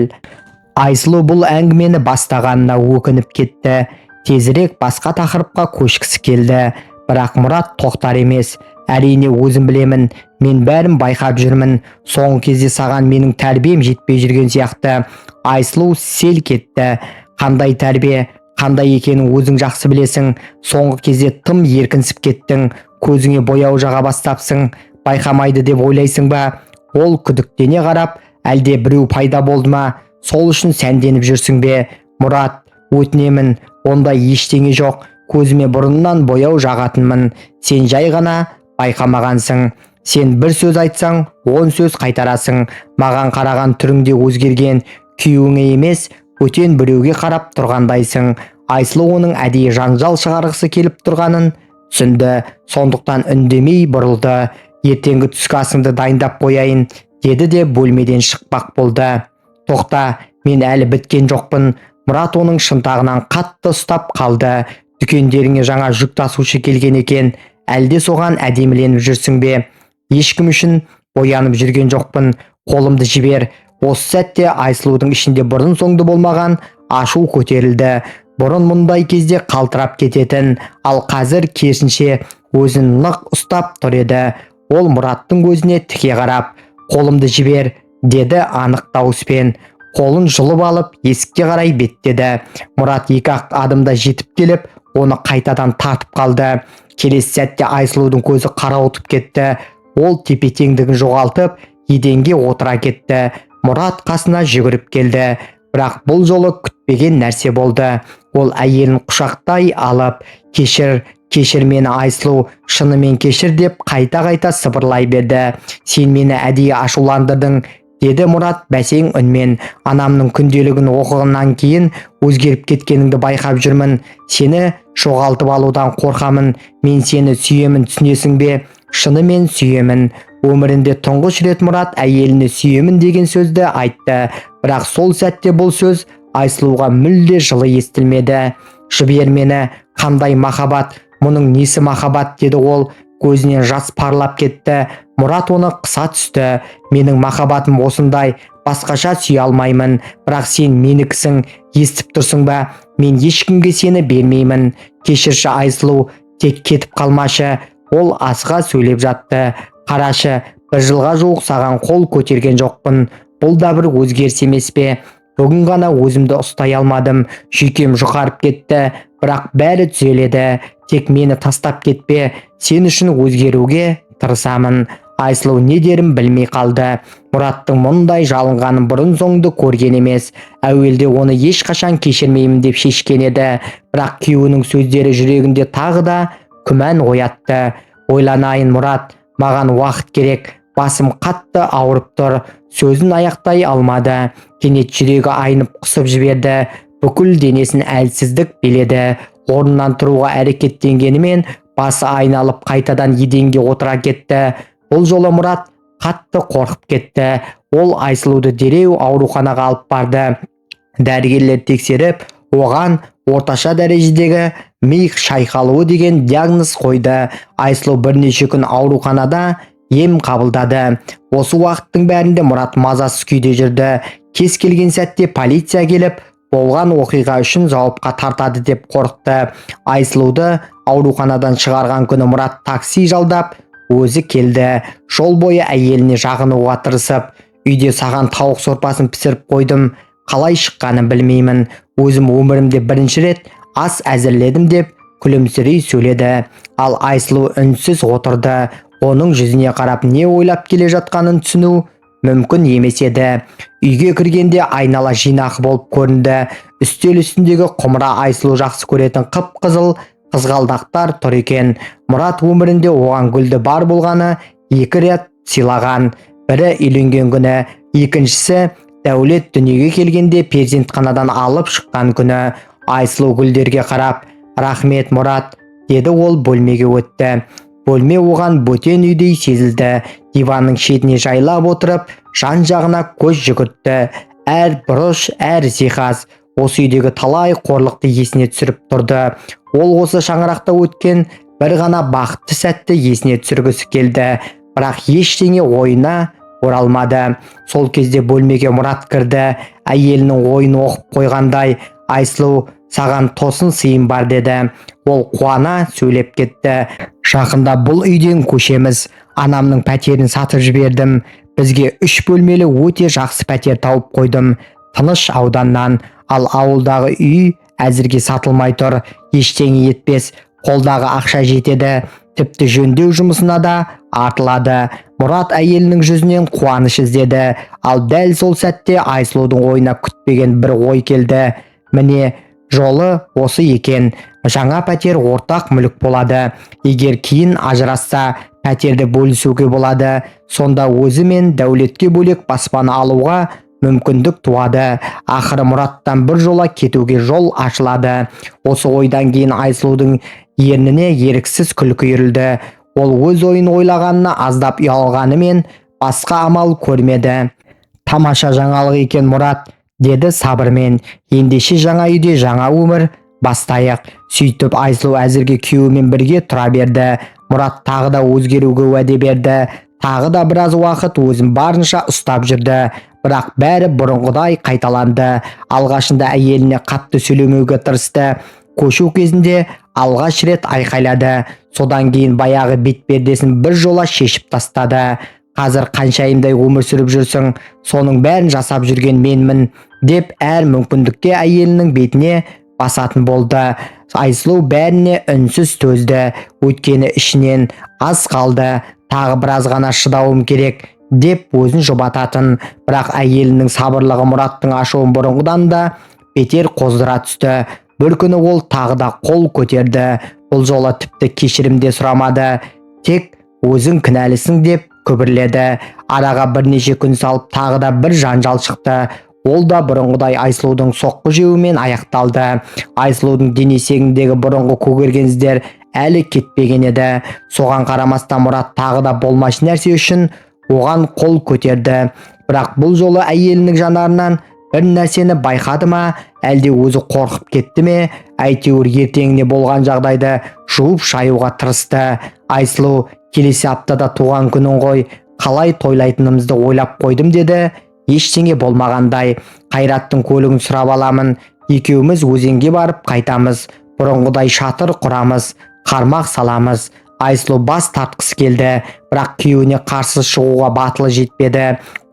Айсұлу бұл әңгімені бастағанына өкініп кетті. Тезірек басқа тақырыпқа көшкісі келді. Бірақ Мұрат тоқтар емес. Әрине, өзім білемін, мен бәрін байқап жүрмін. Соңғы кезде саған менің тәрбием жетпей жүрген сияқты. Айсұлу селк етті. Қандай тәрбие, қандай екенін өзің жақсы білесің. Соңғы кезде тым еркінсіп кеттің, көзіңе бояу жаға бастапсың. Байқамайды деп ойлайсың ба? Ол күдіктене қарап, әлде біреу пайда болды ма, сол үшін сәнденіп жүрсің бе? Мұрат, өтінемін, ондай ештеңе жоқ. Көзіме бұрыннан бояу жағатынмын, сен жай ғана байқамағансың. Сен бір сөз айтсаң, 10 сөз қайтарасың. Маған қараған түрің де өзгерген, күйеуіңе емес, бөтен біреуге қарап тұрғандайсың. Айсұлу оның әдейі жанжал шығарғысы келіп тұрғанын түсінді, сондықтан үндемей бұрылды. Ертеңгі түскі асыңды дайындап қояйын, деді де бөлмеден шықпақ болды. Тоқта, мен әлі біткен жоқпын. Мұрат оның шынтағынан қатты ұстап қалды. Дүкендеріңе жаңа жүк тасушы келген екен, әлде соған әдеміленіп жүрсің бе? Ешкім үшін боянып жүрген жоқпын, қолымды жібер. Осы сәтте Айсұлудың ішінде бұрын соңды болмаған ашу көтерілді. Бұрын мұндай кезде қалтырап кететін, ал қазір керісінше өзін нық ұстап тұр еді. Ол Мұраттың көзіне тіке қарап, қолымды жібер, деді анық дауыспен. Қолын жұлып алып, есікке қарай беттеді. Мұрат екі-ақ адымда жетіп келіп, оны қайтадан тартып қалды. Келесі сәтте Айсұлудың көзі қарауытып кетті. Ол тепе-теңдігін жоғалтып, еденге отыра кетті. Мұрат қасына жүгіріп келді. Бірақ бұл жолы күтпеген нәрсе болды. Ол әйелін құшақтай алып, кешір, кешір мені, Айсұлу, шынымен кешір деп қайта-қайта сыбырлай берді. Сен мені әдейі ашуландырдың, деді Мұрат бәсең үнмен. Анамның күнделігін оқығаннан кейін өзгеріп кеткеніңді байқап жүрмін. Сені жоғалтып алудан қорқамын. Мен сені сүйемін, түсінесің бе? Шынымен сүйемін. Өмірінде тұңғыш рет Мұрат әйеліне сүйемін деген сөзді айтты. Бірақ сол сәтте бұл сөз Айсұлуға мүлде жылы естілмеді. Жібер мені, қандай махаббат, мұның несі махаббат, деді ол. Көзінен жас парлап кетті. Мұрат оны қыса түсті. Менің махаббатым осындай, басқаша сүйе алмаймын. Бірақ сен менікісің, естіп тұрсың ба? Мен ешкімге сені бермеймін. Кешірші, Айсұлу, тек кетіп қалмашы. Ол асыға сөйлеп жатты. Қарашы, бір жылға жуық саған қол көтерген жоқпын. Бұл да бір өзгеріс емес пе? Бүгін ғана өзімді ұстай алмадым, жүйкем жұқарып кетті. Бірақ бәрі түзеледі. Тек мені тастап кетпе, сен үшін өзгеруге тырысамын. Айсұлу не дерін білмей қалды. Мұраттың мұндай жалынғанын бұрын соңды көрген емес. Әуелде оны ешқашан кешірмеймін деп шешкен еді. Бірақ күйеуінің сөздері жүрегінде тағы да күмән оятты. Ойланайын, Мұрат, маған уақыт керек. Басым қатты ауырып тұр. Сөзін аяқтай алмады. Кенет жүрегі айнып құсып жіберді. Бүкіл денесін әлсіздік биледі. Орнынан тұруға әрекеттенгенімен басы айналып қайтадан еденге отыра кетті. Бұл жолы Мұрат қатты қорқып кетті. Ол Айсұлуды дереу ауруханаға алып барды. Дәрігерлер тексеріп, оған орташа дәрежедегі ми шайқалуы деген диагноз қойды. Айсұлу бірнеше күн ауруханада ем қабылдады. Осы уақыттың бәрінде Мұрат мазасыз күйде жүрді. Кез келген сәтте полиция келіп, болған оқиға үшін жауапқа тартады деп қорықты. Айсұлуды ауруханадан шығарған күні Мұрат такси жалдап өзі келді. Жол бойы әйеліне жағынуға тырысып, үйде саған тауық сорпасын пісіріп қойдым, қалай шыққанын білмеймін. Өзім өмірімде бірінші рет ас әзірледім деп күлімсірей сөйледі. Ал Айсұлу үнсіз отырды. Оның жүзіне қарап не ойлап келе жатқанын түсіну мүмкін емес еді. Үйге кіргенде айнала жинақы болып көрінді. Үстел үстіндегі құмыра Айсұлу жақсы көретін қып-қызыл қызғалдақтар тұр екен. Мұрат өмірінде оған гүлді бар болғаны 2 рет сыйлаған. Бірі үйленген күні, екіншісі Дәулет дүниеге келгенде перзентханадан алып шыққан күні. Айсұлу гүлдерге қарап, рахмет, Мұрат, деді ол бөлмеге өтті. Бөлме оған бөтен үйдей сезілді. Диванның шетіне жайлап отырып, жан-жағына көз жүгіртті. Әр бұрыш, әр жиһаз осы үйдегі талай қорлықты есіне түсіріп тұрды. Ол осы шаңырақта өткен бір ғана бақытты сәтті есіне түсіргісі келді, бірақ ештеңе ойына оралмады. Сол кезде бөлмеге Мұрат кірді. Әйелінің ойын оқып қойғандай, Айсұлу, Саған тосын сыйым бар, деді. Ол қуана сөйлеп кетті. Жақында бұл үйден көшеміз. Анамның пәтерін сатып жібердім. Бізге үш бөлмелі өте жақсы пәтер тауып қойдым. Тыныш ауданнан. Ал ауылдағы үй әзірге сатылмай тұр. Ештеңе етпес. Қолдағы ақша жетеді. Тіпті жөндеу жұмысына да артылады. Мұрат әйелінің жүзінен қуаныш іздеді. Ал дәл сол сәтте Айсұлудың ойына күтпеген бір ой келді. Міне, жолы осы екен. Жаңа пәтер ортақ мүлік болады. Егер кейін ажырасса, пәтерді бөлісуге болады. Сонда өзі мен Дәулетке бөлек баспана алуға мүмкіндік туады. Ақыры Мұраттан бір жола кетуге жол ашылады. Осы ойдан кейін Айсұлудың ерніне еріксіз күлкі үйірілді. Ол өз ойын ойлағанына аздап ұялғанымен, басқа амал көрмеді. Тамаша жаңалық екен, Мұрат, деді сабырмен. Ендеше жаңа үйде жаңа өмір бастайық. Сөйтіп Айсұлу әзірге күйеуімен бірге тұра берді. Мұрат тағы да өзгеруге уәде берді. Тағы да біраз уақыт өзін барынша ұстап жүрді. Бірақ бәрі бұрынғыдай қайталанды. Алғашында әйеліне қатты сөйлемеуге тырысты. Көшу кезінде алғаш рет айқайлады. Содан кейін баяғы бетпердесін бір жола шешіп тастады. Қазір қаншайымдай өмір сүріп жүрсің, соның бәрін жасап жүрген менмін, деп әр мүмкіндікте әйелінің бетіне басатын болды. Айсұлу бәріне үнсіз төзді. Өйткені ішінен аз қалды, тағы біраз ғана шыдауым керек деп өзін жұбататын. Бірақ әйелінің сабырлығы Мұраттың ашуын бұрынғыдан да бетер қоздыра түсті. Бір күні ол тағы да қол көтерді. Бұл жолы тіпті кешірім де сұрамады. Тек өзің кінәлісің деп күбірледі. Араға бірнеше күн салып тағы да бір жанжал шықты. Ол да бұрынғыдай Айсұлудың соққы жеуімен аяқталды. Айсұлудың денесіндегі бұрынғы көгерген іздер әлі кетпеген еді. Соған қарамастан Мұрат тағы да болмашы нәрсе үшін оған қол көтерді. Бірақ бұл жолы әйелінің жанарынан бір нәрсені байқады ма, әлде өзі қорқып кетті ме, әйтеуір ертеңіне болған жағдайды жуып шаюға тырысты. Айсұлу, келесі аптада туған күнің ғой, қалай тойлайтынымызды ойлап қойдым, деді ештеңе болмағандай. Қайраттың көлігін сұрап аламын. Екеуміз өзенге барып қайтамыз. Бұрынғыдай шатыр құрамыз, қармақ саламыз. Айсұлу бас тартқысы келді, бірақ күйеуіне қарсы шығуға батылы жетпеді.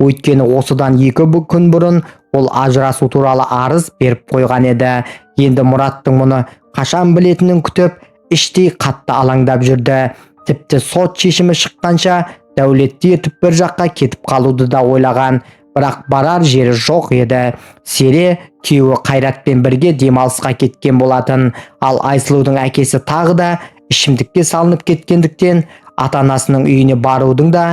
Өйткені осыдан 2 күн бұрын ол ажырасу туралы арыз беріп қойған еді. Енді Мұраттың мұны қашан білетінін күтіп, іштей қатты алаңдап жүрді. Тіпті сот шешімі шыққанша Дәулетті ертіп бір жаққа кетіп қалуды да ойлаған. Бірақ барар жері жоқ еді. Сере күйеуі Қайратпен бірге демалысқа кеткен болатын. Ал Айсұлудың әкесі тағы да ішімдікке салынып кеткендіктен, ата-анасының үйіне барудың да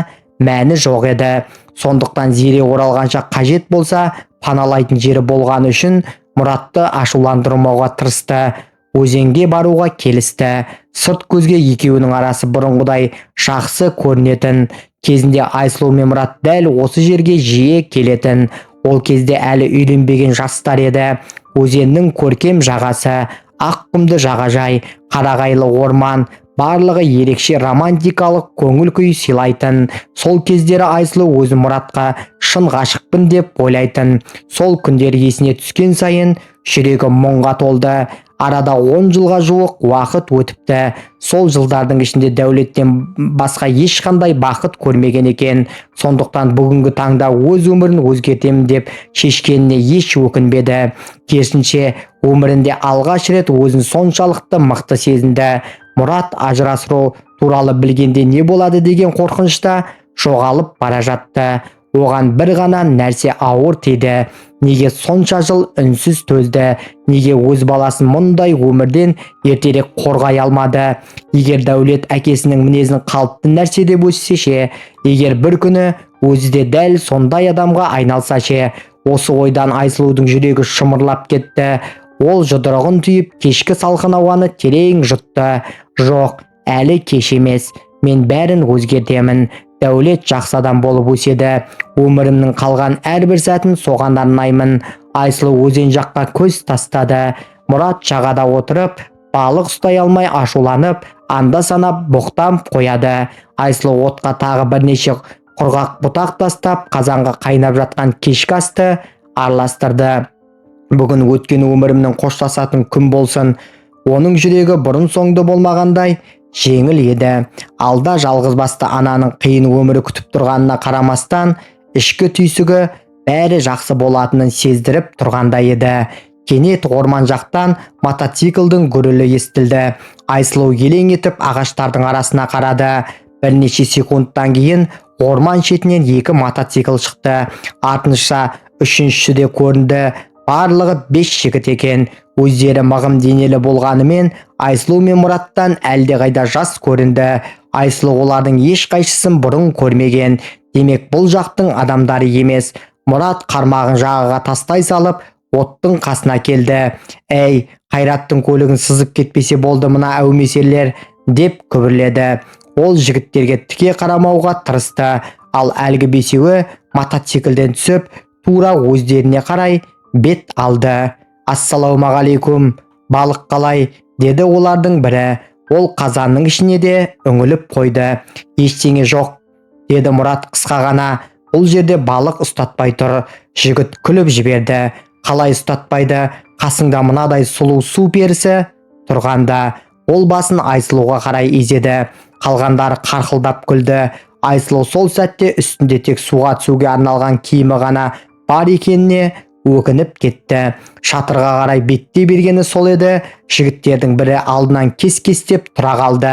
мәні жоқ еді. Сондықтан Зере оралғанша қажет болса паналайтын жері болғаны үшін Мұратты ашуландырмауға тырысты. Өзенге баруға келісті. Сырт көзге екеуінің арасы бұрынғыдай жақсы көрінетін. Кезінде Айсұлу мен Мұрат дәл осы жерге жиі келетін. Ол кезде әлі үйленбеген жастар еді. Өзеннің көркем жағасы, ақ құмды жағажай, қарағайлы орман, барлығы ерекше романтикалық көңіл күй сыйлайтын. Сол кездері Айсұлу өзін Мұратқа шын ғашықпын деп ойлайтын. Сол күндер есіне түскен сайын жүрегі мұңға толды. Арада 10 жылға жуық уақыт өтіпті. Сол жылдардың ішінде Дәулеттен басқа ешқандай бақыт көрмеген екен. Сондықтан бүгінгі таңда өз өмірін өзгертемін деп шешкеніне еш өкінбеді. Керісінше, өмірінде алғаш рет өзін соншалықты мықты сезінді. Мұрат ажырасу туралы білгенде не болады деген қорқынышта жоғалып бара жатты. Оған бір ғана нәрсе ауыр тиді. Неге сонша жыл үнсіз төзді? Неге өз баласын мұндай өмірден ертерек қорғай алмады? Егер Дәулет әкесінің мінезін қалыпты нәрсе деп өссе ше? Егер бір күні өзі де дәл сондай адамға айналса ше? Осы ойдан Айсұлудың жүрегі шымырлап кетті. Ол жұдырығын түйіп, кешкі салқын ауаны терең жұтты. Жоқ, әлі кеш емес. Мен бәрін өзгертемін. Дәулет жақсы адам болып өседі. Өмірімнің қалған әрбір сәтін соған арнаймын. Айсұлу өзен жаққа көз тастады. Мұрат жағада отырып, балық ұстай алмай ашуланып, анда санап боқтап қояды. Айсұлу отқа тағы бірнеше құрғақ бұтақ тастап, қазанға қайнап жатқан кешкі асты араластырды. Бүгін өткен өмірімнің қоштасатын күн болсын. Оның жүрегі бұрын соңды болмағандай жеңіл еді. Алда жалғыз басты ананың қиын өмірі күтіп тұрғанына қарамастан, ішкі түйсігі бәрі жақсы болатынын сездіріп тұрғандай еді. Кенет орман жақтан мотоциклдің гүрілі естілді. Айсұлу елең етіп ағаштардың арасына қарады. Бірнеше секундтан кейін орман шетінен екі мотоцикл шықты. Артынша үшіншісі де көрінді. Барлығы 5 жігіт екен. Өздері мығым денелі болғанымен, Айсұлу мен Мұраттан әлдеқайда жас көрінді. Айсұлу олардың ешқайсысын бұрын көрмеген. Демек, бұл жақтың адамдары емес. Мұрат қармағын жағаға тастай салып, оттың қасына келді. «Әй, Қайраттың көлігін сызып кетпесе болды мына әумесерлер», деп күбірледі. Ол жігіттерге тіке қарамауға тырысты. Ал әлгі бесеуі мотоциклден түсіп, тура өздеріне қарай бет алды. «Ассалаумағалейкум, балық қалай?» деді олардың бірі. Ол қазанның ішіне де үңіліп қойды. «Ештеңе жоқ», деді Мұрат қысқа ғана. «Бұл жерде балық ұстатпай тұр». Жігіт күліп жіберді. «Қалай ұстатпайды, қасыңда мынадай сұлу су перісі тұрғанда?» Ол басын Айсұлуға қарай изеді. Қалғандары қарқылдап күлді. Айсұлу сол сәтте үстінде тек суға түсуге арналған киімі ғана бар екеніне өкініп кетті. Шатырға қарай беттей бергені сол еді, жігіттердің бірі алдынан кес-кестеп тұра қалды.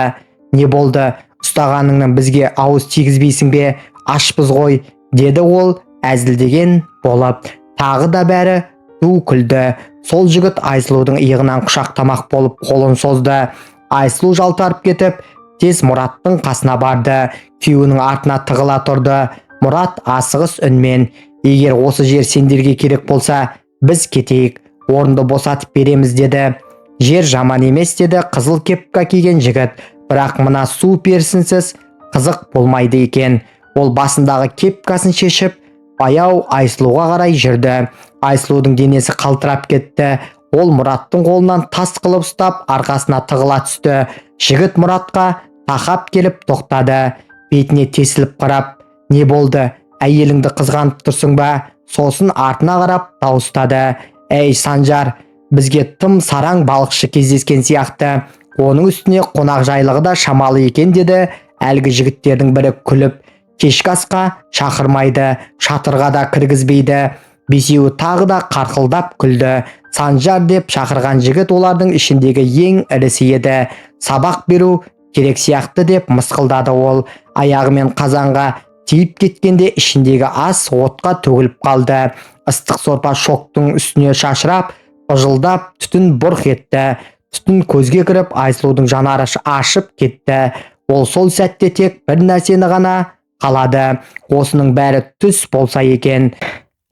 «Не болды, ұстағаныңнан бізге ауыз тигізбейсің бе? Ашпыз ғой», деді ол әзілдеген болып. Тағы да бәрі ду күлді. Сол жігіт Айсұлудың иығынан құшақтамақ болып қолын созды. Айсұлу жалтарып кетіп, тез Мұраттың қасына барды. Күйеуінің артына тығыла тұрды. Мұрат асығыс үнмен: «Егер осы жер сендерге керек болса, біз кетейік, орынды босатып береміз», деді. «Жер жаман емес», деді қызыл кепка киген жігіт. «Бірақ мына су перісінсіз қызық болмайды екен». Ол басындағы кепкасын шешіп, баяу Айсұлуға қарай жүрді. Айсұлудың денесі қалтырап кетті. Ол Мұраттың қолынан тас қылып ұстап, арқасына тығыла түсті. Жігіт Мұратқа тақап келіп тоқтады. Бетіне тесіліп қарап: «Не болды, әйеліңді қызғанып тұрсың ба?» Сосын артына қарап дауыстады: «Әй, Санжар, бізге тым сараң балықшы кездескен сияқты. Оның үстіне қонақжайлығы да шамалы екен», деді әлгі жігіттердің бірі күліп. «Кешкі асқа шақырмайды, шатырға да кіргізбейді». Бесеуі тағы да қарқылдап күлді. Санжар деп шақырған жігіт олардың ішіндегі ең ірісі еді. «Сабақ беру керек сияқты», деп мысқылдады ол. Аяғымен қазанға тиіп кеткенде, ішіндегі ас отқа төгіліп қалды. Ыстық сорпа шоқтың үстіне шашырап, быжылдап түтін бұрқ етті. Түтін көзге кіріп, Айсұлудың жанары ашып кетті. Ол сол сәтте тек бір нәрсені ғана қалады: осының бәрі түс болса екен.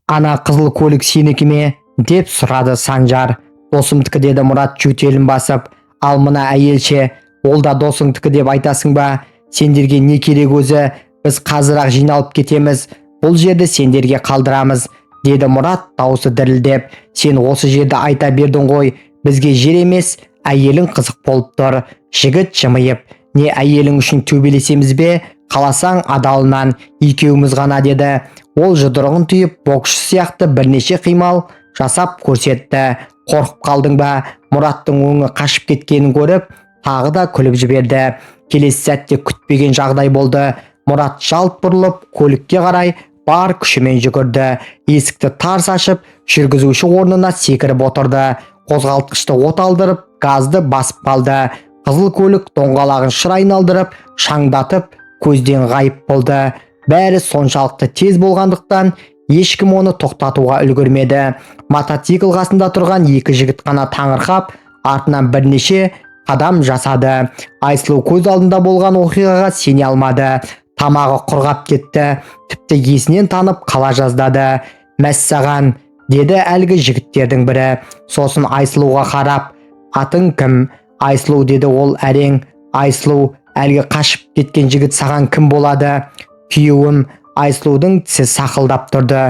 «Ана қызыл көлік сенікі ме?» деп сұрады Санжар. «Досымдікі», деді Мұрат жөтелін басып. «Ал мына әйел ше, ол да досыңдікі деп айтасың ба? Сендерге не керек өзі? Біз қазір-ақ жиналып кетеміз, бұл жерді сендерге қалдырамыз», деді Мұрат даусы дірілдеп. «Сен осы жерді айта бердің ғой, бізге жер емес, әйелің қызық болып тұр». Жігіт жымиып: «Не, әйелің үшін төбелесеміз бе? Қаласаң, адалынан екеуміз ғана», деді. Ол жұдырығын түйіп, боксшы сияқты бірнеше қимыл жасап көрсетті. «Қорқып қалдың ба?» Мұраттың өңі қашып кеткенін көріп, тағы да күліп жіберді. Келесі сәтте күтпеген жағдай болды. Мұрат жалт бұрылып, көлікке қарай бар күшімен жүгірді. Есікті тарс ашып, жүргізуші орнына секіріп отырды. Қозғалтқышты от алдырып, газды басып қалды. Қызыл көлік доңғалағын шыр айналдырып, шаңдатып, көзден ғайып болды. Бәрі соншалықты тез болғандықтан, ешкім оны тоқтатуға үлгермеді. Мотоцикл қасында тұрған екі жігіт қана таңырқап, артынан бірнеше қадам жасады. Айсұлу көз алдында болған оқиғаға сене алмады. Тамағы құрғап кетті, тіпті есінен танып қала жаздады. «Мәссаған», деді әлгі жігіттердің бірі. Сосын Айсұлуға қарап: «Атың кім?» «Айсұлу», деді ол әрең. «Айсұлу, әлгі қашып кеткен жігіт саған кім болады?» «Күйеуім». Айсұлудың тісі сақылдап тұрды.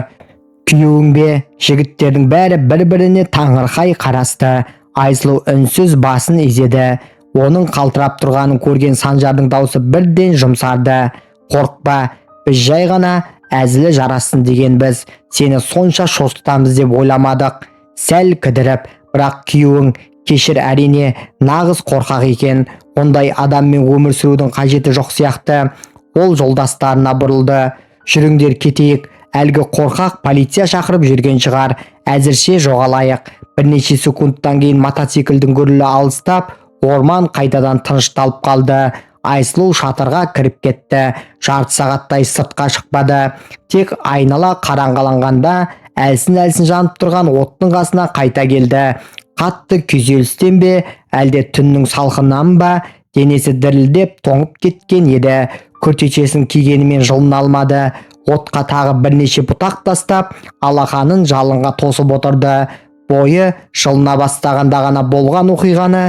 «Күйеуің бе?» Жігіттердің бәрі бір-біріне таңырқай қарасты. Айсұлу үнсіз басын изеді. Оның қалтырап тұрғанын көрген Санжардың даусы бірден жұмсарды: «Қорықпа, біз жай ғана әзілі жарассын дегенбіз. Сені сонша шошытамыз деп ойламадық. Сәл кідіріп, бірақ күйеуің, кешір, әрине, нағыз қорқақ екен. Ондай адаммен өмір сүрудің қажеті жоқ сияқты. Ол жолдастарына бұрылды. Жүріңдер, кетейік. Әлгі қорқақ полиция шақырып жүрген шығар. Әзірше жоғалайық. Бірнеше секундтан кейін мотоциклдің гүрілі алыстап, орман қайтадан тынышталып қалды. Айсұлу шатырға кіріп кетті. Жарты сағаттай сыртқа шықпады. Тек айнала қараңғыланғанда әлсін-әлсін жанып тұрған оттың қасына қайта келді. Қатты күйзелістен бе, әлде түннің салқынынан ба, денесі дірілдеп тоңып кеткен еді. Күртешесін кигенімен жылына алмады. Отқа тағы бірнеше бұтақ тастап, алақанын жалынға тосып отырды. Бойы жылына бастағанда ғана болған оқиғаны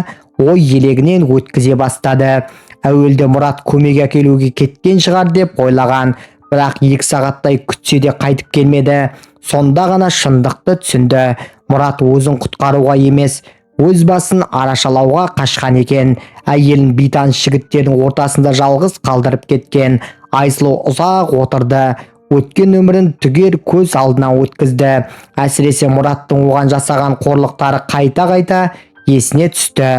ой елегінен өткізе бастады. Әуелде Мұрат көмек әкелуге кеткен шығар деп ойлаған, бірақ 2 сағаттай күтсе де қайтып келмеді. Сонда ғана шындықты түсінді. Мұрат өзін құтқаруға емес, өз басын арашалауға қашқан екен. Әйелін бейтаныс жігіттердің ортасында жалғыз қалдырып кеткен. Айсұлу ұзақ отырды. Өткен өмірін түгел көз алдынан өткізді. Әсіресе Мұраттың оған жасаған қорлықтары қайта-қайта есіне түсті.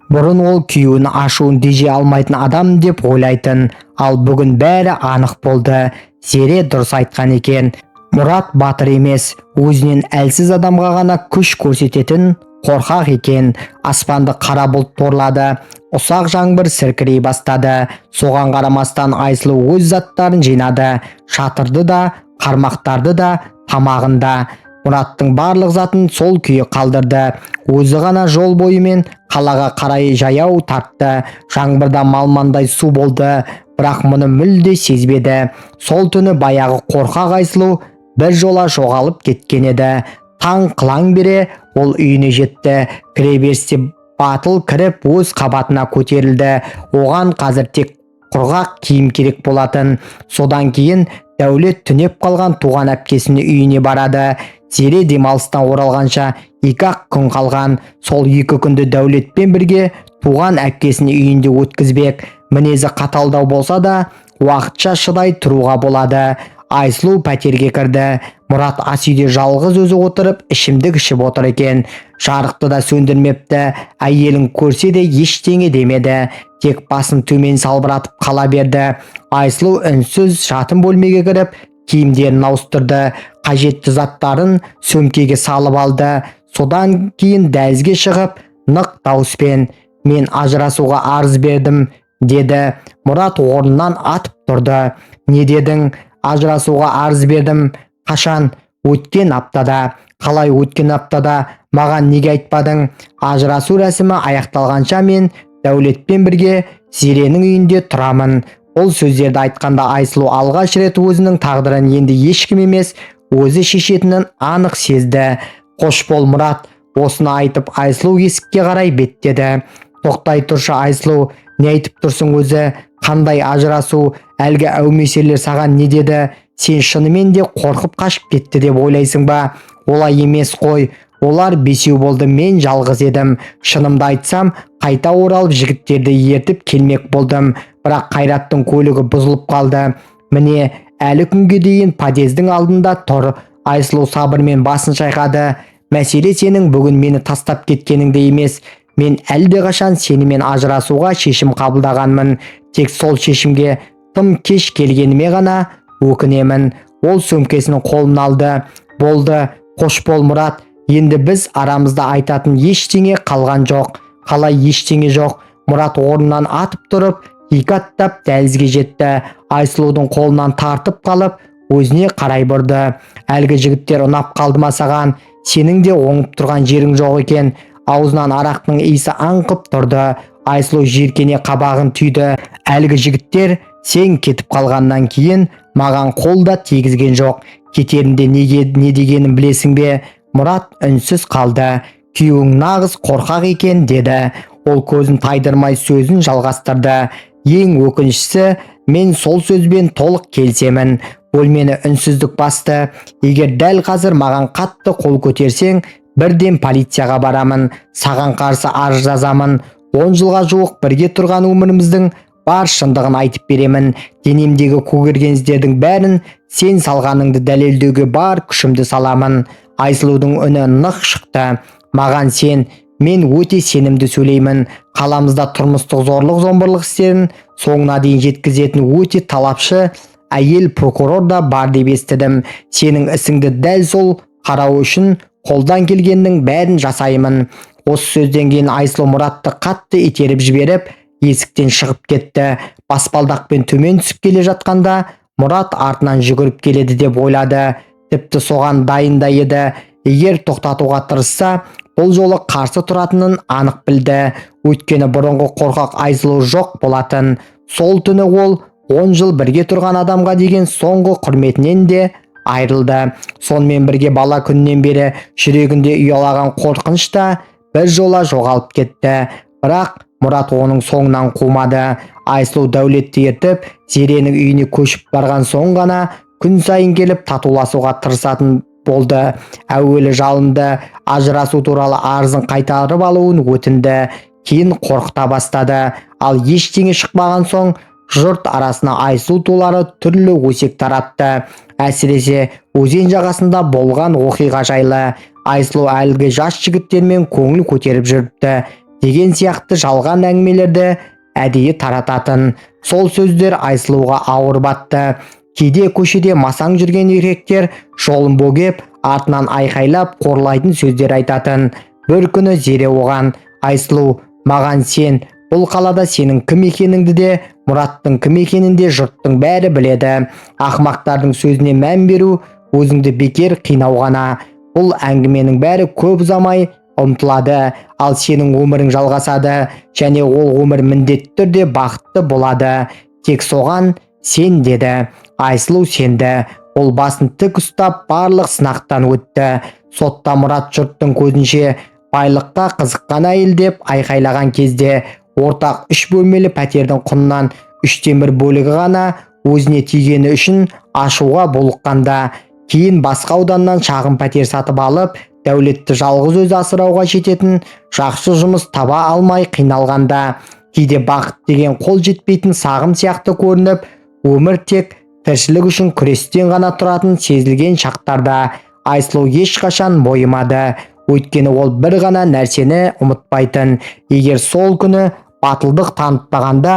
Бұрын ол күйеуінің ашуын тежей алмайтын адам деп ойлайтын, ал бүгін бәрі анық болды. Зере дұрыс айтқан екен. Мұрат батыр емес, өзінен әлсіз адамға ғана күш көрсететін қорқақ екен. Аспанды қара бұлт торлады. Ұсақ жаңбыр сіркірей бастады. Соған қарамастан Айсұлу өз заттарын жинады. Шатырды да, қармақтарды да, тамағын да. Мұраттың барлық затын сол күйі қалдырды. Өзі ғана жол бойымен қалаға қарай жаяу тартты. Жаңбырда малмандай су болды, бірақ мұны мүлде сезбеді. Сол түні баяғы қорқақ Айсұлу бір жола жоғалып кеткен еді. Таң қылаң бере ол үйіне жетті. Кіре берісте батыл кіріп, өз қабатына көтерілді. Оған қазір тек құрғақ киім керек болатын. Содан кейін Дәулет түнеп қалған туған әпкесінің үйіне барады. Зере демалыстан оралғанша 2-ақ күн қалған. Сол 2 күнді Дәулетпен бірге туған әпкесінің үйінде өткізбек. Мінезі қаталдау болса да, уақытша шыдай тұруға болады. Айсұлу пәтерге кірді. Мұрат ас үйде жалғыз өзі отырып ішімдік ішіп отыр екен. Жарықты да сөндірмепті. Әйелін көрсе де ештеңе демеді, тек басын төмен салбыратып қала берді. Айсұлу үнсіз жатын бөлмеге кіріп, киімдерін ауыстырды, қажетті заттарын сөмкеге салып алды. Содан кейін дәлізге шығып, нық дауыспен: «Мен ажырасуға арыз бердім», – деді. Мұрат орнынан атып тұрды. «Не дедің? Ажырасуға арыз бердім. Қашан?» «Өткен аптада». «Қалай өткен аптада? Маған неге айтпадың?» «Ажырасу рәсімі аяқталғанша мен Дәулетпен бірге Зеренің үйінде тұрамын». Бұл сөздерді айтқанда Айсұлу алғаш рет өзінің тағдырын енді ешкім емес, өзі шешетінін анық сезді. «Қош бол, Мұрат». Осыны айтып, Айсұлу есікке қарай беттеді. «Тоқтай тұршы, Айсұлу, не айтып тұрсың өзі? Қандай ажырасу? Әлгі әумесерлер саған не деді? Сен шынымен де қорқып қашып кетті деп ойлайсың ба? Олай емес қой. Олар бесеу болды, мен жалғыз едім. Шынымды айтсам, қайта оралып жігіттерді ертіп келмек болдым, бірақ Қайраттың көлігі бұзылып қалды. Міне, әлі күнге дейін подъездің алдында тұр». Айсұлу сабырмен басын шайқады. «Мәселе сенің бүгін мені тастап кеткеніңде емес. Мен әлдеқашан сенімен ажырасуға шешім қабылдағанмын. Тек сол шешімге тым кеш келгеніме ғана өкінемін». Ол сөмкесін қолына алды. «Болды, қош бол, Мұрат. Енді біз арамызда айтатын ештеңе қалған жоқ». «Қалай ештеңе жоқ?» Мұрат орнынан атып тұрып, екі аттап дәлізге жетті. Айсұлудың қолынан тартып қалып, өзіне қарай бұрды. «Әлгі жігіттер ұнап қалды ма саған? Сенің де оңып тұрған жерің жоқ екен». Аузынан арақтың иісі аңқып тұрды. Айсұлу жиіркене қабағын түйді. «Әлгі жігіттер сен кетіп қалғаннан кейін маған қол да тигізген жоқ. Кетерінде неге не дегенін білесің бе?» Мұрат үнсіз қалды. «Күйеуің нағыз қорқақ екен», – деді. Ол көзін тайдырмай сөзін жалғастырды. «Ең өкініштісі, мен сол сөзбен толық келісемін». Бөлмені үнсіздік басты. «Егер дәл қазір маған қатты қол көтерсең, бірден полицияға барамын, саған қарсы арыз жазамын. 10 жылға жуық бірге тұрған өміріміздің бар шындығын айтып беремін. Денемдегі көгерген іздердің бәрін сен салғаныңды дәлелдеуге бар күшімді саламын». Айсұлудың үні нық шықты. Маған сен, мен өте сенімді сөйлеймін. Қаламызда тұрмыстық зорлық-зомбылық істерін соңына дейін жеткізетін өте талапшы әйел прокурор да бар деп естідім. Сенің ісіңді дәл сол қарау үшін қолдан келгеннің бәрін жасаймын. Осы сөзден кейін Айсұлу Мұратты қатты итеріп жіберіп, есіктен шығып кетті. Баспалдақпен төмен түсіп келе жатқанда Мұрат артынан жүгіріп келеді деп ойлады. Тіпті соған дайын да еді. Егер тоқтатуға тырысса, бұл жолы қарсы тұратынын анық білді. Өйткені бұрынғы қорқақ Айсұлу жоқ болатын. Сол түні ол 10 жыл бірге тұрған адамға деген соңғы құрметінен де айырылды. Сонымен бірге бала күнінен бері жүрегінде ұялаған қорқыныш та бір жола жоғалып кетті. Бірақ Мұрат оның соңынан қумады. Айсұлу Дәулетті ертіп, Зеренің үйіне көшіп барған соң ғана күн сайын келіп татуласуға тырысатын болды. Әуелі жалынды, ажырасу туралы арызын қайтарып алуын өтінді. Кейін қорқыта бастады. Ал ештеңе шықпаған соң жұрт арасына Айсұлу туралы түрлі өсек таратты. Әсіресе өзен жағасында болған оқиға жайлы. Айсұлу әлгі жас жігіттермен көңіл көтеріп жүріпті деген сияқты жалған әңгімелерді әдейі тарататын. Сол сөздер Айсұлуға ауыр батты. Кейде көшеде масаң жүрген еркектер жолын бөгеп, артынан айқайлап қорлайтын сөздер айтатын. Бір күні Зере оған: Айсұлу, маған сен, бұл қалада сенің кім екеніңді де, Мұраттың кім екенін де жұрттың бәрі біледі. Ақмақтардың сөзіне мән беру өзіңді бекер қинау ғана. Бұл әңгіменің бәрі көп ұзамай ұмытылады, ал сенің өмірің жалғасады және ол өмір міндетті түрде бақытты болады. Тек соған сен, деді. Айсұлу сенді. Ол басын тік ұстап барлық сынақтан өтті. Сотта Мұрат жұрттың көзінше байлыққа қызыққан әйел деп айқайлаған кезде ортақ 3 бөлмелі пәтердің құнынан 1/3 бөлігі ғана өзіне тигені үшін ашуға булыққанда, кейін басқа ауданнан шағын пәтер сатып алып, Дәулетті жалғыз өзі асырауға жететін жақсы жұмыс таба алмай қиналғанда, кейде бақыт деген қол жетпейтін сағым сияқты көрініп, өмір тек тіршілік үшін күрестен ғана тұратын сезілген шақтарда Айсұлу ешқашан мойымады. Өйткені ол бір ғана нәрсені ұмытпайтын: егер сол күні батылдық танытпағанда,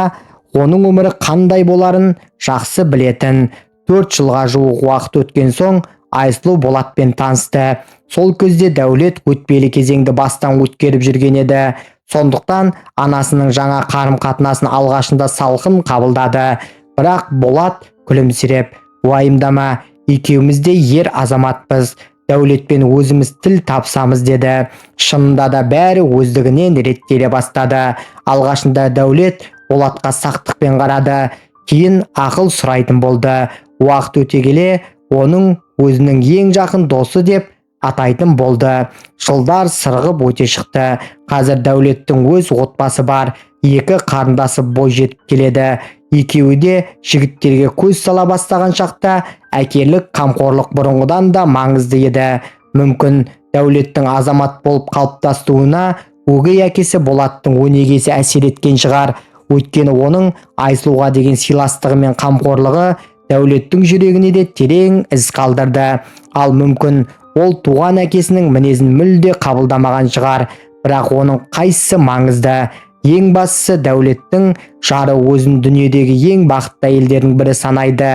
оның өмірі қандай боларын жақсы білетін. 4 жылға жуық уақыт өткен соң Айсұлу Болатпен танысты. Сол кезде Дәулет өтпелі кезеңді бастан өткеріп жүрген еді. Сондықтан анасының жаңа қарым-қатынасын алғашында салқын қабылдады. Бірақ Болат күлімсіреп: уайымдама, екеуміз де ер азаматпыз, Дәулетпен өзіміз тіл тапсамыз, деді. Шынында да бәрі өздігінен реттеле бастады. Алғашында Дәулет Болатқа сақтықпен қарады, кейін ақыл сұрайтын болды. Уақыт өте келе оның өзінің ең жақын досы деп атайтын болды. Жылдар сырғып өте шықты. Қазір Дәулеттің өз отбасы бар, 2 қарындасы бой жетіп келеді. Екеуі де жігіттерге көз сала бастаған шақта әкелік қамқорлық бұрынғыдан да маңызды еді. Мүмкін Дәулеттің азамат болып қалыптасуына өгей әкесі Болаттың өнегесі әсер еткен шығар. Өйткені оның Айсұлуға деген сыйластығы мен қамқорлығы Дәулеттің жүрегіне де терең із қалдырды. Ал мүмкін ол туған әкесінің мінезін мүлде қабылдамаған шығар. Бірақ оның қайсысы маңызды? Ең бастысы, Дәулеттің жары өзін дүниедегі ең бақытты әйелдердің бірі санайды.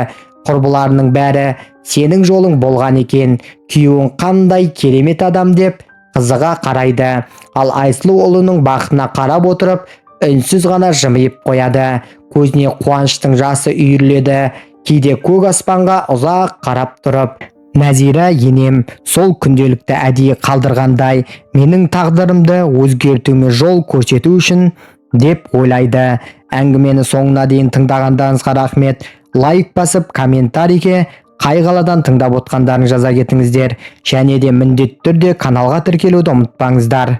Құрбыларының бәрі сенің жолың болған екен, күйеуің қандай керемет адам деп қызыға қарайды. Ал Айсұлу ұлының бақытына қарап отырып, үнсіз ғана жымиып қояды. Көзіне қуаныштың жасы үйіріледі. Кейде көк аспанға ұзақ қарап тұрып: Нәзира енем сол күнделікті әдейі қалдырғандай, менің тағдырымды өзгертуіме жол көрсету үшін деп ойлайды. Әңгімені соңына дейін тыңдағандарыңызға рахмет. Лайк басып, комментарийге қай қаладан тыңдап отқандарың жаза кетіңіздер. Және де міндетті түрде каналға тіркелуді ұмытпаңыздар.